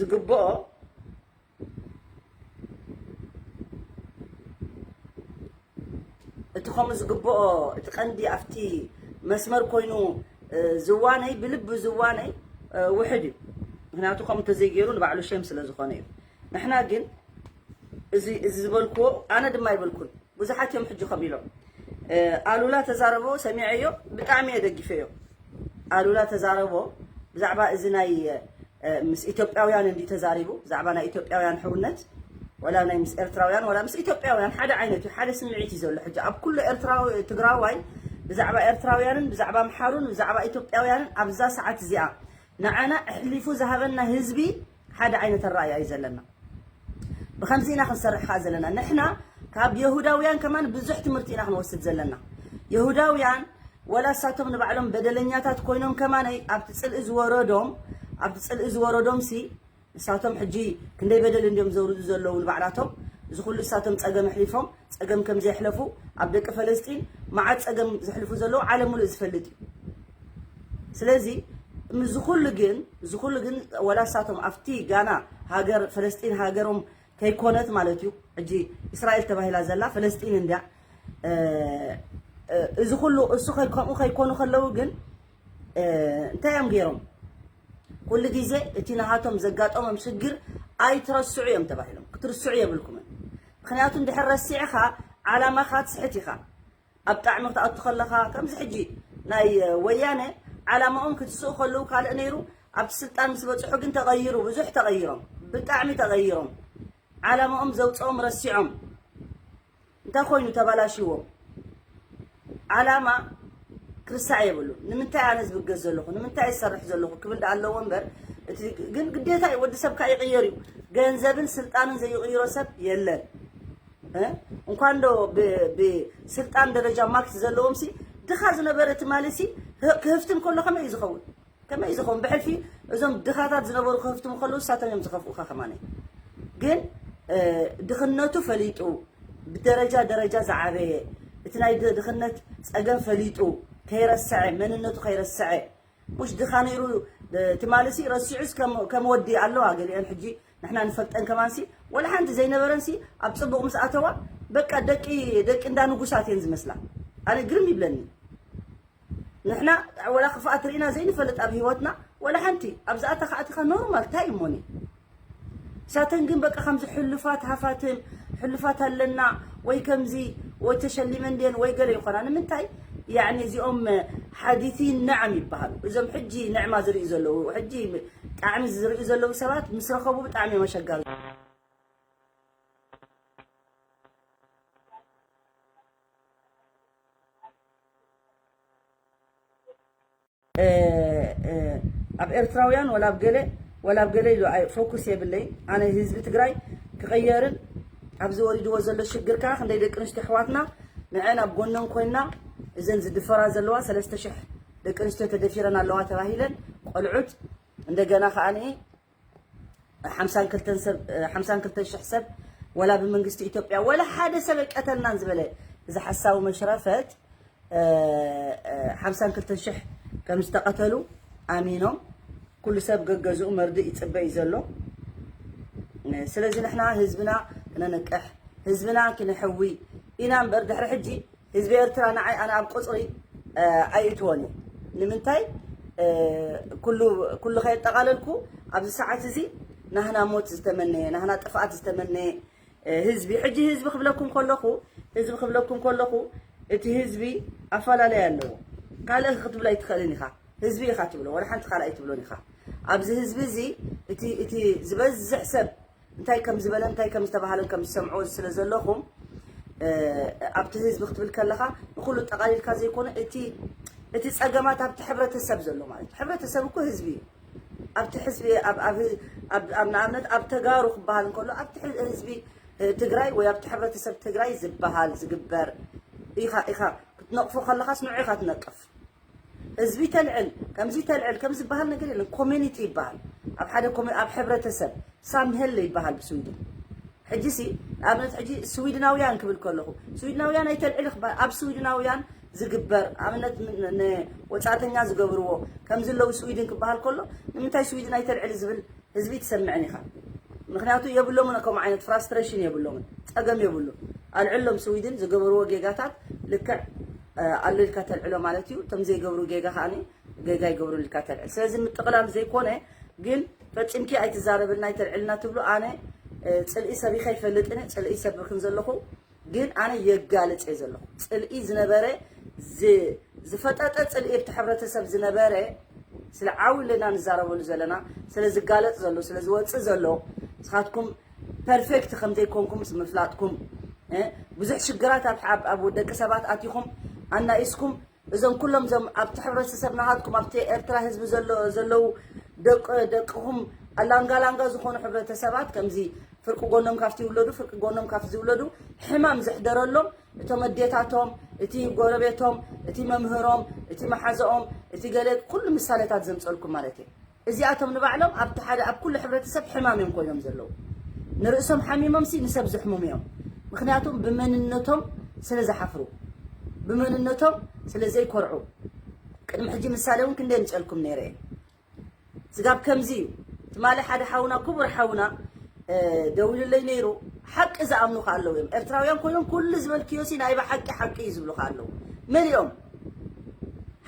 ዝግብኦ እቲ ከምኡ ዝግብኦ እቲ ቀንዲ ኣብቲ መስመር ኮይኑ ዝዋነይ ብልቢ ዝዋነይ ውሕድ እዩ ምክንያቱ ከምኡ ተዘይገይሩ ንባዕሉ ሸም ስለ ዝኾነ እዩ ንሕና ግን እዚ እዚ ዝበልክዎ ኣነ ድማ ይበልኩን ብዙሓት እዮም ሕጂ ከም ኢሎም ኣሉላ ተዛረቦ ሰሚዐዮ ብጣዕሚ እየ ደግፈዮ ኣሉላ ተዛረቦ ብዛዕባ እዚ ናይ ምስ ኢትዮጵያውያን እንዲ ተዛሪቡ ብዛዕባ ናይ ኢትዮጵያውያን ሕውነት ወላ ናይ ምስ ኤርትራውያን ወላ ምስ ኢትዮጵያውያን ሓደ ዓይነት እዩ ሓደ ስምዒት እዩ ዘሎ ሕጂ ኣብ ኩሉ ኤርትራዊ ትግራዋይ ብዛዕባ ኤርትራውያንን ብዛዕባ ኣምሓሩን ብዛዕባ ኢትዮጵያውያንን ኣብዛ ሰዓት እዚኣ ንዓና ኣሕሊፉ ዝሃበና ህዝቢ ሓደ ዓይነት ኣረኣያ እዩ ዘለና ብከምዚ ኢና ክንሰርሕ ከዓ ዘለና ንሕና ካብ የሁዳውያን ከማን ብዙሕ ትምህርቲ ኢና ክንወስድ ዘለና የሁዳውያን ወላ እሳቶም ንባዕሎም በደለኛታት ኮይኖም ከማነይ ኣብቲ ፅልኢ ዝወረዶም ኣብቲ ፅልኢ ዝወረዶም ሲ ንሳቶም ሕጂ ክንደይ በደል እንዲዮም ዘውርዱ ዘለዉ ንባዕላቶም እዚ ኩሉ እሳቶም ፀገም ኣሕሊፎም ፀገም ከም ዘየሕለፉ ኣብ ደቂ ፈለስጢን መዓት ፀገም ዘሕልፉ ዘለዉ ዓለም ሙሉእ ዝፈልጥ እዩ ስለዚ እዚ ኩሉ ግን እዚ ኩሉ ግን ወላ እሳቶም ኣብቲ ጋና ሃገር ፈለስጢን ሃገሮም ከይኮነት ማለት እዩ ሕጂ እስራኤል ተባሂላ ዘላ ፈለስጢን እንድያ። እዚ ኩሉ እሱ ከምኡ ከይኮኑ ከለዉ ግን እንታይ እዮም ገይሮም? ኩሉ ግዜ እቲ ናሃቶም ዘጋጠሞም ሽግር ኣይትረስዑ እዮም ተባሂሎም። ክትርስዑ የብልኩምን። ምክንያቱ እንድሕር ረሲዕኻ ዓላማኻ ትስሕት ኢኻ። ኣብ ጣዕሚ ክትኣቱ ከለኻ ከምዚ ሕጂ ናይ ወያነ ዓላማኦም ክትስኡ ከለዉ ካልእ ነይሩ። ኣብቲ ስልጣን ምስ በፅሑ ግን ተቐይሩ፣ ብዙሕ ተቐይሮም፣ ብጣዕሚ ተቐይሮም። ዓላማኦም ዘውፅኦም ረሲዖም። እንታይ ኮይኑ ተባላሽዎም? ዓላማ ክርሳዕ የብሉ። ንምንታይ ኣነ ዝብገስ ዘለኹ፣ ንምንታይ ዝሰርሕ ዘለኹ ክብል ዳ ኣለዎ እምበር፣ እቲ ግን ግዴታ እዩ። ወዲ ሰብ ከዓ ይቕየር እዩ። ገንዘብን ስልጣንን ዘይቕይሮ ሰብ የለን። እ? እንኳን ዶ ብ- ብስልጣን ደረጃ ማክስ ዘለዎም ሲ ድኻ ዝነበረ ትማሊ ሲ ህ- ክህፍትም ከሎ ከመይ እዩ ዝኸውን? ከመይ እዩ ዝኸውን? ብሕልፊ እዞም ድኻታት ዝነበሩ ክህፍትሙ ከለዉ ንሳቶም እዮም ዝኸፍኡኻ ከማነ። ግን ድኽነቱ ፈሊጡ ብደረጃ ደረጃ ዝዓበየ እቲ ናይ ድኽነት ፀገም ፈሊጡ ከይረስዐ መንነቱ ከይረስዐ ሙሽ ድኻ ነይሩ። ትማልሲ ረሲዑስ ከም ወዲ ኣለዋ ገሊአን ሕጂ ንሕና ንፈልጠን ከማንሲ ወላ ሓንቲ ዘይነበረንሲ ኣብ ፅቡቕ ምስ ኣተዋ በቃ ደቂ ደቂ እንዳ ንጉሳት እየን ዝመስላ። ኣነ ግርም ይብለኒ። ንሕና ወላ ክፍኣት ርኢና ዘይንፈልጥ ኣብ ህይወትና ወላ ሓንቲ ኣብዛ ኣታ ከኣቲኻ ኖርማል ታይ እሞኒ ሳተን ግን በቃ ከምዚ ሕሉፋት ሃፋትም ሕሉፋት ኣለና ወይ ከምዚ ወይ ተሸሊመን ድየን ወይ ገለ ይኾና ንምንታይ ያኒ እዚኦም ሓዲቲ ነዓም ይበሃሉ እዞም ሕጂ ንዕማ ዝርእዩ ዘለዉ ሕጂ ጣዕሚ ዝርእዩ ዘለዉ ሰባት ምስ ረኸቡ ብጣዕሚ እዮም ኣሸጋሪ ኣብ ኤርትራውያን ወላ ኣብ ገለ ወላ ኣብ ገለ ኢሉ ኣይ ፎኩስ የብለይ ኣነ ህዝቢ ትግራይ ክቐየርን ኣብዚ ወሪድዎ ዘሎ ሽግር ከዓ ክንደይ ደቂ ኣንስትዮ ኣሕዋትና ንዐን ኣብ ጎነን ኮይና እዘን ዝድፈራ ዘለዋ ሰለስተ ሽሕ ደቂ ኣንስትዮ ተደፊረን ኣለዋ ተባሂለን ቆልዑት እንደገና ከዓ ሓምሳን ክልተን ሰብ ሓምሳን ክልተን ሽሕ ሰብ ወላ ብመንግስቲ ኢትዮጵያ ወላ ሓደ ሰብ ኣይቀተልናን ዝበለ እዚ ሓሳዊ መሽረፈት ሓምሳን ክልተን ሽሕ ከም ዝተቐተሉ ኣሚኖም ኩሉ ሰብ ገገዝኡ መርድእ ይፅበ እዩ ዘሎ። ስለዚ ንሕና ህዝብና ክነንቅሕ ህዝብና ክነሕዊ ኢና እምበር ድሕሪ ሕጂ ህዝቢ ኤርትራ ንዓይ ኣነ ኣብ ቁፅሪ ኣይእትዎን እዩ ንምንታይ ኩሉ ከየጠቓለልኩ ኣብዚ ሰዓት እዚ ናህና ሞት ዝተመነየ ናህና ጥፍኣት ዝተመነየ ህዝቢ ሕጂ ህዝቢ ክብለኩም ከለኹ ህዝቢ ክብለኩም ከለኹ እቲ ህዝቢ ኣፈላለይ ኣለዎ ካልእ ክትብሎ ኣይትኽእልን ኢኻ ህዝቢ ኢኻ ትብሎ ወላ ሓንቲ ካልእ ኣይትብሎን ኢኻ ኣብዚ ህዝቢ እዚ እቲ ዝበዝሕ ሰብ እንታይ ከም ዝበለ እንታይ ከም ዝተባህለ ከም ዝሰምዖ ስለ ዘለኹም ኣብቲ ህዝቢ ክትብል ከለኻ ንኩሉ ጠቓሊልካ ዘይኮነ እቲ እቲ ጸገማት ኣብቲ ሕብረተሰብ ዘሎ ማለት ሕብረተሰብ እኮ ህዝቢ እዩ ኣብቲ ህዝቢ ኣብ ንኣብነት ኣብ ተጋሩ ክበሃል እንከሎ ኣብቲ ህዝቢ ትግራይ ወይ ኣብቲ ሕብረተሰብ ትግራይ ዝበሃል ዝግበር ኢኻ ኢኻ ክትነቕፎ ከለኻስ ንዑ ኢኻ ትነቅፍ ህዝቢ ተልዕል ከምዚ ተልዕል ከም ዝበሃል ነገር የለን ኮሚኒቲ ይበሃል ኣብ ሓደ ኣብ ሕብረተሰብ ሳምሄል ይበሃል ብስዊድን ሕጂ ሲ ንኣብነት ሕጂ ስዊድናውያን ክብል ከለኹ ስዊድናውያን ኣይተልዕል ክበሃል ኣብ ስዊድናውያን ዝግበር ኣብነት ንወፃእተኛ ዝገብርዎ ከም ዘለዉ ስዊድን ክበሃል ከሎ ንምንታይ ስዊድን ኣይተልዕል ዝብል ህዝቢ ትሰምዕን ኢኻ ምክንያቱ የብሎምን ከምኡ ዓይነት ፍራስትሬሽን የብሎምን ፀገም የብሉ ኣልዕሎም ስዊድን ዝገበርዎ ጌጋታት ልክዕ ኣሎ ኢልካ ተልዕሎ ማለት እዩ እቶም ዘይገብሩ ጌጋ ከዓ ጌጋ ይገብሩ ኢልካ ተልዕል ስለዚ ምጥቕላል ዘይኮነ ግን ፈፂምኪ ኣይትዛረብልና ኣይተልዕልና ትብሉ ኣነ ፅልኢ ሰብ ኢኻ ይፈልጥን ፅልኢ ሰብክን ዘለኹ ግን ኣነ የጋልፅ እየ ዘለኹ ፅልኢ ዝነበረ ዝፈጠጠ ፅልኢ ኣብቲ ሕብረተሰብ ዝነበረ ስለ ዓው ኢለና ንዛረበሉ ዘለና ስለ ዝጋለፅ ዘሎ ስለ ዝወፅእ ዘሎ ንስኻትኩም ፐርፌክት ከም ዘይኮንኩም ምስ ምፍላጥኩም ብዙሕ ሽግራት ኣብ ደቂ ሰባት ኣቲኹም ኣናኢስኩም እዞም ኩሎም ዞም ኣብቲ ሕብረተሰብ ናሃትኩም ኣብቲ ኤርትራ ህዝቢ ዘለዉ ደቅኹም ኣላንጋላንጋ ዝኾኑ ሕብረተሰባት ከምዚ ፍርቂ ጎኖም ካብቲ ይውለዱ ፍርቂ ጎኖም ካብቲ ዝውለዱ ሕማም ዘሕደረሎም እቶም ኣዴታቶም እቲ ጎረቤቶም እቲ መምህሮም እቲ መሓዘኦም እቲ ገለ ኩሉ ምሳሌታት ዘምፀልኩም ማለት እዩ እዚኣቶም ንባዕሎም ኣብቲ ሓደ ኣብ ኩሉ ሕብረተሰብ ሕማም እዮም ኮይኖም ዘለዉ ንርእሶም ሓሚሞም ሲ ንሰብ ዘሕምሙ እዮም ምክንያቱም ብመንነቶም ስለ ዝሓፍሩ ብመንነቶም ስለ ዘይኮርዑ ቅድሚ ሕጂ ምሳሌ እውን ክንደ ምፀልኩም ነይረ እየ ስጋብ ከምዚ እዩ ትማሊ ሓደ ሓውና ክቡር ሓውና ደዊሉለይ ነይሩ ሓቂ ዝኣምኑ ከ ኣለዉ እዮም። ኤርትራውያን ኮይኖም ኩሉ ዝበልክዮ ሲ ናይ ብሓቂ ሓቂ እዩ ዝብሉ ከ ኣለዉ። መሊኦም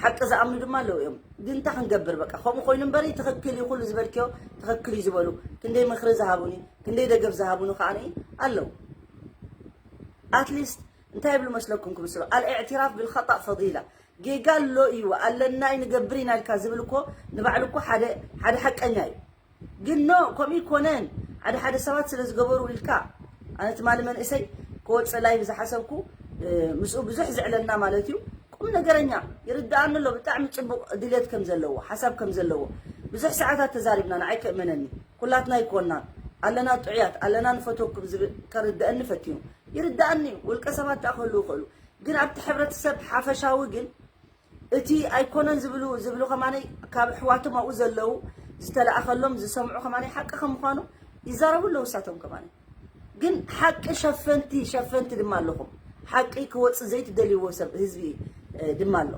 ሓቂ ዝኣምኑ ድማ ኣለዉ እዮም። ግን እንታይ ክንገብር፣ በቃ ከምኡ ኮይኑ እምበሪ ትኽክል እዩ፣ ኩሉ ዝበልክዮ ትኽክል እዩ ዝበሉ ክንደይ ምኽሪ ዝሃቡኒ፣ ክንደይ ደገፍ ዝሃቡኒ ከኣ ኣለዉ። ኣትሊስት እንታይ ይብሉ መስለኩም ክምስሉ? ኣልእዕትራፍ ብልኸጣእ ፈዲላ። ጌጋ ኣሎ እዩ፣ ኣለና እዩ፣ ንገብር ኢና ኢልካ ዝብል እኮ ንባዕሉ እኮ ሓደ ሓደ ሓቀኛ እዩ። ግን ኖ፣ ከምኡ ይኮነን። ሓደ ሓደ ሰባት ስለ ዝገበሩ ኢልካ፣ ኣነ ትማሊ መንእሰይ ክወፅእ ላይቭ ዝሓሰብኩ፣ እ፣ ምስኡ ብዙሕ ዝዕለልና ማለት እዩ። ቁም ነገረኛ፣ ይርድኣኒ ኣሎ ብጣዕሚ ፅቡቅ ድሌት ከም ዘለዎ፣ ሓሳብ ከም ዘለዎ። ብዙሕ ሰዓታት ተዛሪብና፣ ንዓይ ከእመነኒ። ኩላትና ኣይኮናን፣ ኣለና ጥዑያት፣ ኣለና ንፈትወኩም ዝብል ከርድኣኒ ፈትዩ። ይርድኣኒ እዩ፣ ውልቀ ሰባት ደኣ ክህልዉ ይኽእሉ። ግን ኣብቲ ሕብረተሰብ ሓፈሻዊ ግን እቲ ኣይኮነን ዝብሉ ዝብሉ ከማነይ ካብ ኣሕዋቶም ኣብኡ ዘለዉ ዝተለኣኸሎም ዝሰምዑ ከማነይ ሓቂ ከም ምዃኑ ይዛረቡ ኣለዉ። እሳቶም ከማነይ ግን ሓቂ ሸፈንቲ ሸፈንቲ ድማ ኣለኹም። ሓቂ ክወጽእ ዘይትደልይዎ ሰብ ህዝቢ፣ እ፣ ድማ ኣሎ።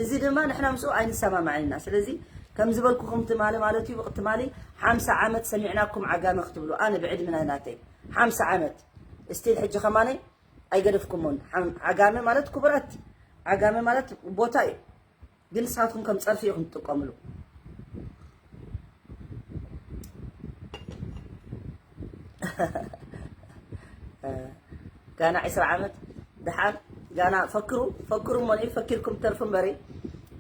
እዚ ድማ ንሕና ምስኡ ኣይንሰማማዕን ኢና። ስለዚ ከም ዝበልኩኹም ትማሊ ማለት እዩ፣ ትማሊ ሓምሳ ዓመት ሰሚዕናኩም ዓጋመ ክትብሉ፣ ኣነ ብዕድመ ናይ ናተይ ሓምሳ ዓመት ስቲል ሕጂ ከማነይ ኣይገደፍኩሞን። ሓም-፣ ዓጋመ ማለት ክቡራት፣ ዓጋመ ማለት ቦታ እዩ። ግን ንስኻትኩም ከም ጸርፊ ኢኹም ትጥቀምሉ። ጋና ዕስራ ዓመት ደሓን፣ ጋና ፈክሩ፣ ፈክሩ እሞ ንኢ ፈኪርኩም ተርፉ እምበሪ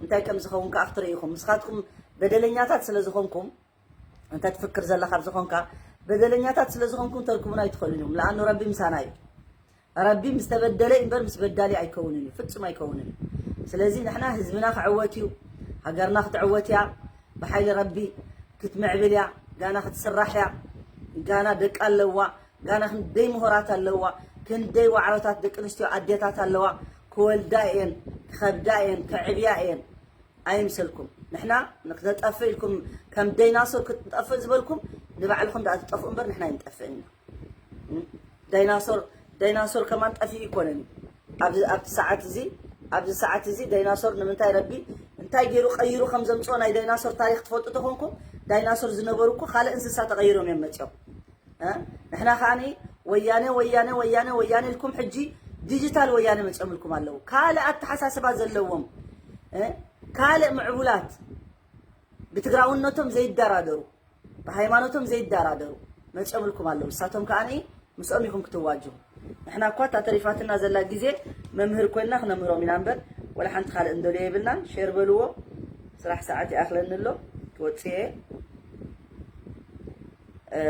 እንታይ ከም ዝኸውን ከኣ ክትርእዩ ኢኹም። ንስኻትኩም በደለኛታት ስለ ዝኾንኩም፣ እንተ ትፍክር ዘለኻ ኣብ ዝኾንካ፣ በደለኛታት ስለ ዝኾንኩም ተርኩቡና ኣይትኽእሉን ኢኹም። ለኣኑ ረቢ ምሳና እዩ። ረቢ ምስ ተበደለ እምበር ምስ በዳሊ ኣይከውንን እዩ፣ ፍጹም ኣይከውንን እዩ። ስለዚ ንሕና ህዝብና ክዕወት እዩ፣ ሃገርና ክትዕወት እያ፣ ብሓይሊ ረቢ ክትምዕብል እያ፣ ጋና ክትስራሕ እያ፣ ጋና ደቂ ኣለዋ፣ ጋና ክንደይ ምሁራት ኣለዋ፣ ክንደይ ዋዕሮታት ደቂ ኣንስትዮ ኣዴታት ኣለዋ፣ ክወልዳ እየን፣ ክኸብዳ እየን፣ ከዕብያ እየን። ኣይምሰልኩም። ንሕና ንክነጠፍእ ኢልኩም ከም ዳይናሶር ክትጠፍእ ዝበልኩም ንባዕልኹም ደኣ ትጠፍኡ እምበር ንሕና ኣይንጠፍእን ኢና። እም? ዳይናሶር፣ ዳይናሶር ከማን ጠፊኡ ኣይኮነን እዩ። ኣብዚ፣ ኣብቲ ሰዓት እዚ፣ ኣብዚ ሰዓት እዚ ዳይናሶር ንምንታይ ረቢ እንታይ ገይሩ ቀይሩ ከም ዘምጽኦ ናይ ዳይናሶር ታሪኽ ትፈልጡ ተኾንኩም፣ ዳይናሶር ዝነበሩ እኮ ካልእ እንስሳ ተቐይሮም እዮም መጺኦም። እ? ንሕና ከዓኒ ወያነ፣ ወያነ፣ ወያነ፣ ወያነ ኢልኩም ሕጂ ዲጂታል ወያነ መጺኦምልኩም ኣለዉ። ካልእ ኣተሓሳስባ ዘለዎም፣ እ? ካልእ ምዕቡላት፣ ብትግራውነቶም ዘይደራደሩ፣ ብሃይማኖቶም ዘይደራደሩ መጺኦምልኩም ኣለዉ። ንሳቶም ከዓኒ ምስኦም ኢኹም ክትዋጅሁ። ንሕና እኳ እታ ተሪፋትና ዘላ ግዜ መምህር ኮይንና ክነምህሮም ኢና እምበር፣ ወላ ሓንቲ ካልእ እንደልዮ የብልናን። ሼር በልዎ፣ ስራሕ ሰዓት ይኣኽለኒ ኣሎ፣ ክወጽእ እየ። እ፣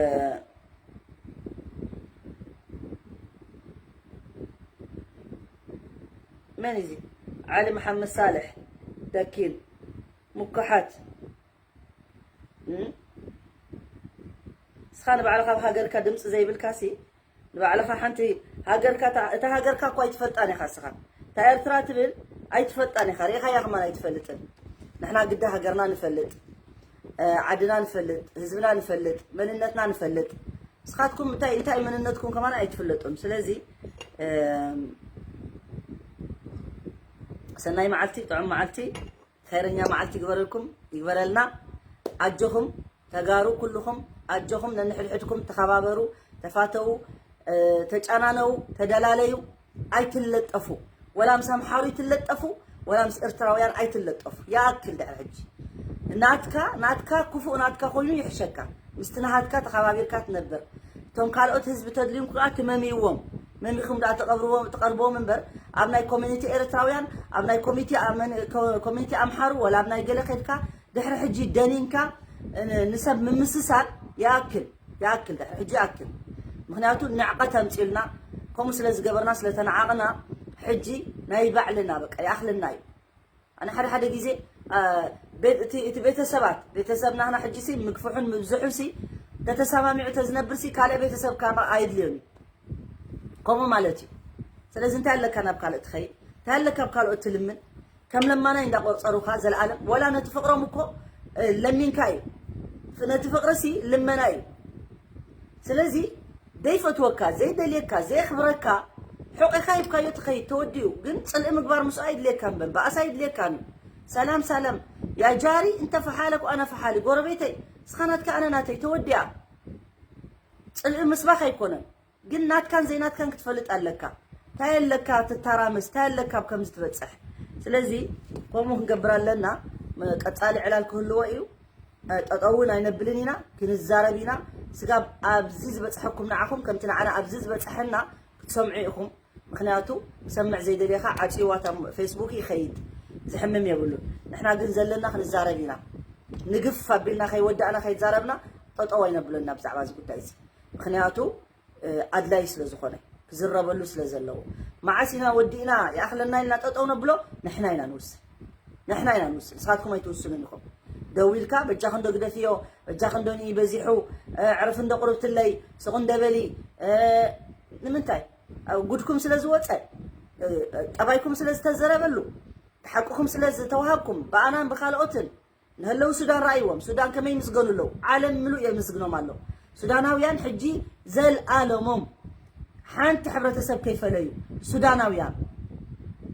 መን እዚ? ዓሊ መሓመድ ሳልሕ፣ ደኪን፣ ምኩሓት። እም? ንስኻ ንባዕልኻ ኣብ ሃገርካ ድምፂ ዘይብልካ ሲ፣ ንባዕልኻ ሓንቲ ሃገርካ፣ እታ፣ እታ ሃገርካ እኳ ኣይትፈልጣን ኢኻ ንስኻ። እታ ኤርትራ ትብል ኣይትፈልጣን ኢኻ፣ ርኢኻያ ከማን ኣይትፈልጥን። ንሕና ግዳ ሃገርና ንፈልጥ፣ እ፣ ዓድና ንፈልጥ፣ ህዝብና ንፈልጥ፣ መንነትና ንፈልጥ። ንስኻትኩም እንታይ፣ እንታይ መንነትኩም ከማን ኣይትፍለጡን። ስለዚ፣ እም፣ ሰናይ መዓልቲ፣ ጥዑም መዓልቲ፣ ኸይረኛ መዓልቲ ይግበረልኩም፣ ይግበረልና። ኣጆኹም ተጋሩ ኩልኹም፣ ኣጆኹም ነንሕድሕድኩም ተኸባበሩ፣ ተፋተዉ፣ እ፣ ተጫናነዉ፣ ተደላለዩ፣ ኣይትለጠፉ። ወላ ምስ ኣምሓሩ ይትለጠፉ፣ ወላ ምስ ኤርትራውያን ኣይትለጠፉ። ይኣክል ድሕሪ ሕጂ። ናትካ፣ ናትካ ክፉእ ናትካ ኮይኑ ይሕሸካ። ምስቲ ናሃትካ ተኸባቢርካ ትነብር። እቶም ካልኦት ህዝቢ ተድልዩም ከዓ ትመምይዎም። መሚኹም ደኣ ትቐብርዎም፣ ትቐርብዎም እምበር፣ ኣብ ናይ ኮሚኒቲ ኤርትራውያን፣ ኣብ ናይ ኮሚቲ ኣመን-፣ ኮ-፣ ኮሚኒቲ ኣምሓሩ፣ ወላ ኣብ ናይ ገለ ከድካ፣ ድሕሪ ሕጂ ደኒንካ ን-፣ ንሰብ ምምስሳል ይኣክል፣ ይኣክል፣ ድሕሪ ሕጂ ይኣክል። ምኽንያቱ ንዕቐት ኣምጺኡልና፣ ከምኡ ስለ ዝገበርና፣ ስለ ተነዓቕና፣ ሕጂ ናይ ባዕልና በቃ ይኣኽለና እዩ። ኣነ ሓደ ሓደ ግዜ፣ አ፣ ቤት-፣ እቲ፣ እቲ ቤተሰባት፣ ቤተሰብ ናህና ሕጂ ሲ ምግፍሑን ምብዝሑን ሲ ተተሰማሚዑ ተዝነብር ሲ ካልእ ቤተሰብ ካባ ኣይድልዮን እዩ። ከምኡ ማለት እዩ። ስለዚ እንታይ ኣለካ ናብ ካልእ ትኸይድ? እንታይ ኣለካ ኣብ ካልኦት ትልምን? ከም ለማናይ እንዳቆጸሩኻ ዘለኣለም፣ ወላ ነቲ ፍቕሮም እኮ፣ እ፣ ለሚንካ እዩ። ፍ-፣ ነቲ ፍቕሪ ሲ ልመና እዩ። ስለዚ ዘይፈትወካ፣ ዘይደልየካ፣ ዘየኽብረካ፣ ሑቂኻ ሂብካዮ ትኸይድ፣ ተወዲኡ። ግን ጽልኢ ምግባር ምስኡ ኣይድልየካን፣ በን ባእሲ ኣይድልየካን እዩ። ሰላም፣ ሰላም። ያ ጃሪ፣ እንተ ፈሓለኩ ኣነ ፈሓሊ፣ ጎረቤተይ፣ ንስኻ ናትካ ኣነ ናተይ፣ ተወዲኣ። ጽልኢ ምስባኽ ኣይኮነን። ግን ናትካን ዘይናትካን ክትፈልጥ ኣለካ። እንታይ ኣለካ ትታራመስ፣ እንታይ ኣለካ ኣብ ከምዚ ትበጽሕ። ስለዚ ከምኡ ክንገብር ኣለና። መ- ቀጻሊ ዕላል ክህልዎ እዩ። እ፣ ጠጠው እውን ኣይነብልን ኢና፣ ክንዛረብ ኢና። ስጋብ ኣብዚ ዝበጽሐኩም ንዓኹም ከምቲ ንዓና ኣብዚ ዝበጽሐና ክትሰምዑ ኢኹም። ምክንያቱ ክሰምዕ ዘይደልየካ ዓጽይዋ እታ ፌስቡክ ይኸይድ፣ ዝሕምም የብሉን። ንሕና ግን ዘለና ክንዛረብ ኢና። ንግፍ ኣቢልና ከይወዳእና ከይዛረብና ጠጠው ኣይነብለና ብዛዕባ እዚ ጉዳይ እዚ። ምክንያቱ ኣድላይ ስለ ዝኾነ ክዝረበሉ ስለ ዘለዎ። መዓስ ኢና ወዲእና ይኣኽለና ኢልና ጠጠው ነብሎ? ንሕና ኢና ንውስን። ንሕና ኢና ንውስን፣ ንስኻትኩም ኣይትውስኑን ኢኹም። ደዊልካ በጃ ክንዶ ግደፍዮ፣ በጃ ክንዶ ንኢ በዚሑ፣ ዕርፍ እንዶ ቁርብትለይ፣ ስቕ እንደ በሊ። ንምንታይ? ጉድኩም ስለ ዝወፀ፣ ጠባይኩም ስለ ዝተዘረበሉ፣ ሓቅኹም ስለ ዝተዋሃብኩም ብኣናን ብካልኦትን ንህለው ሱዳን ረኣይዎም። ሱዳን ከመይ ይምስገኑ ኣለዉ? ዓለም ምሉእ የምስግኖም ኣሎ። ሱዳናውያን ሕጂ ዘልኣለሞም ሓንቲ ሕብረተሰብ ከይፈለዩ ሱዳናውያን፣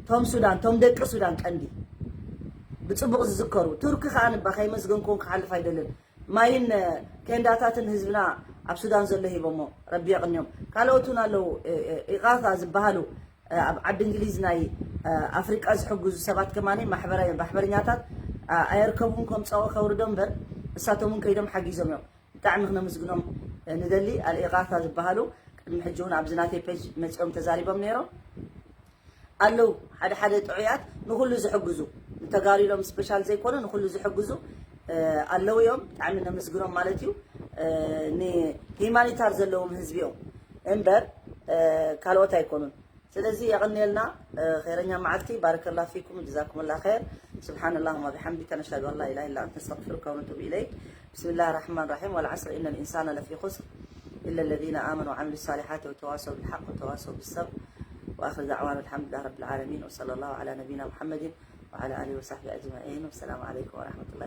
ቶም ሱዳን፣ ቶም ደቂ ሱዳን ቀንዲ ብጽቡቕ ዝዝከሩ። ቱርኪ ከኣ ንባ ከይመስገንኩን ክሓልፍ ኣይደልን። ማይን ኬንዳታትን ህዝብና ኣብ ሱዳን ዘሎ ሂቦሞ፣ ረቢ የቕንዮም። ካልኦት እውን ኣለዉ፣ ኢቓታ ዝበሃሉ ኣብ ዓዲ እንግሊዝ ናይ ኣፍሪቃ ዝሕግዙ ሰባት ከማኒ ማሕበራዊ ማሕበረኛታት ኣየርከቡን፣ ከም ጸወ ከውርዶ እምበር እሳቶም እውን ከይዶም ሓጊዞም እዮም። ብጣዕሚ ክነመስግኖም ንደሊ። ኣልኢቃታ ዝበሃሉ ቅድሚ ሕጂ እውን ኣብዚ ናተይ ፔጅ መጺኦም ተዛሪቦም ነይሮም ኣለዉ። ሓደ ሓደ ጥዑያት ንኩሉ ዝሕግዙ፣ ንተጋሩ ኢሎም ስፔሻል ዘይኮነ ንኩሉ ዝሕግዙ ኣለዉ እዮም። ብጣዕሚ ነመስግኖም ማለት እዩ። ንሂማኒታር ዘለዎም ህዝቢ እዮም እምበር ካልኦት ኣይኮኑን። ስለዚ የቐንየልና። ኸይረኛ መዓልቲ። ባረከላ ፊኩም ጀዛኩምላ ኸይር። سبحان اللهم وبحمدك نشهد أن لا إله إلا أنت نستغفرك ونتوب إليك. بسم الله الرحمن الرحيم. والعصر إن الإنسان لفي خسر إلا الذين آمنوا وعملوا الصالحات وتواصوا بالحق وتواصوا بالصبر. وآخر دعوانا الحمد لله رب العالمين وصلى الله على نبينا محمد وعلى آله وصحبه أجمعين. والسلام عليكم ورحمة الله.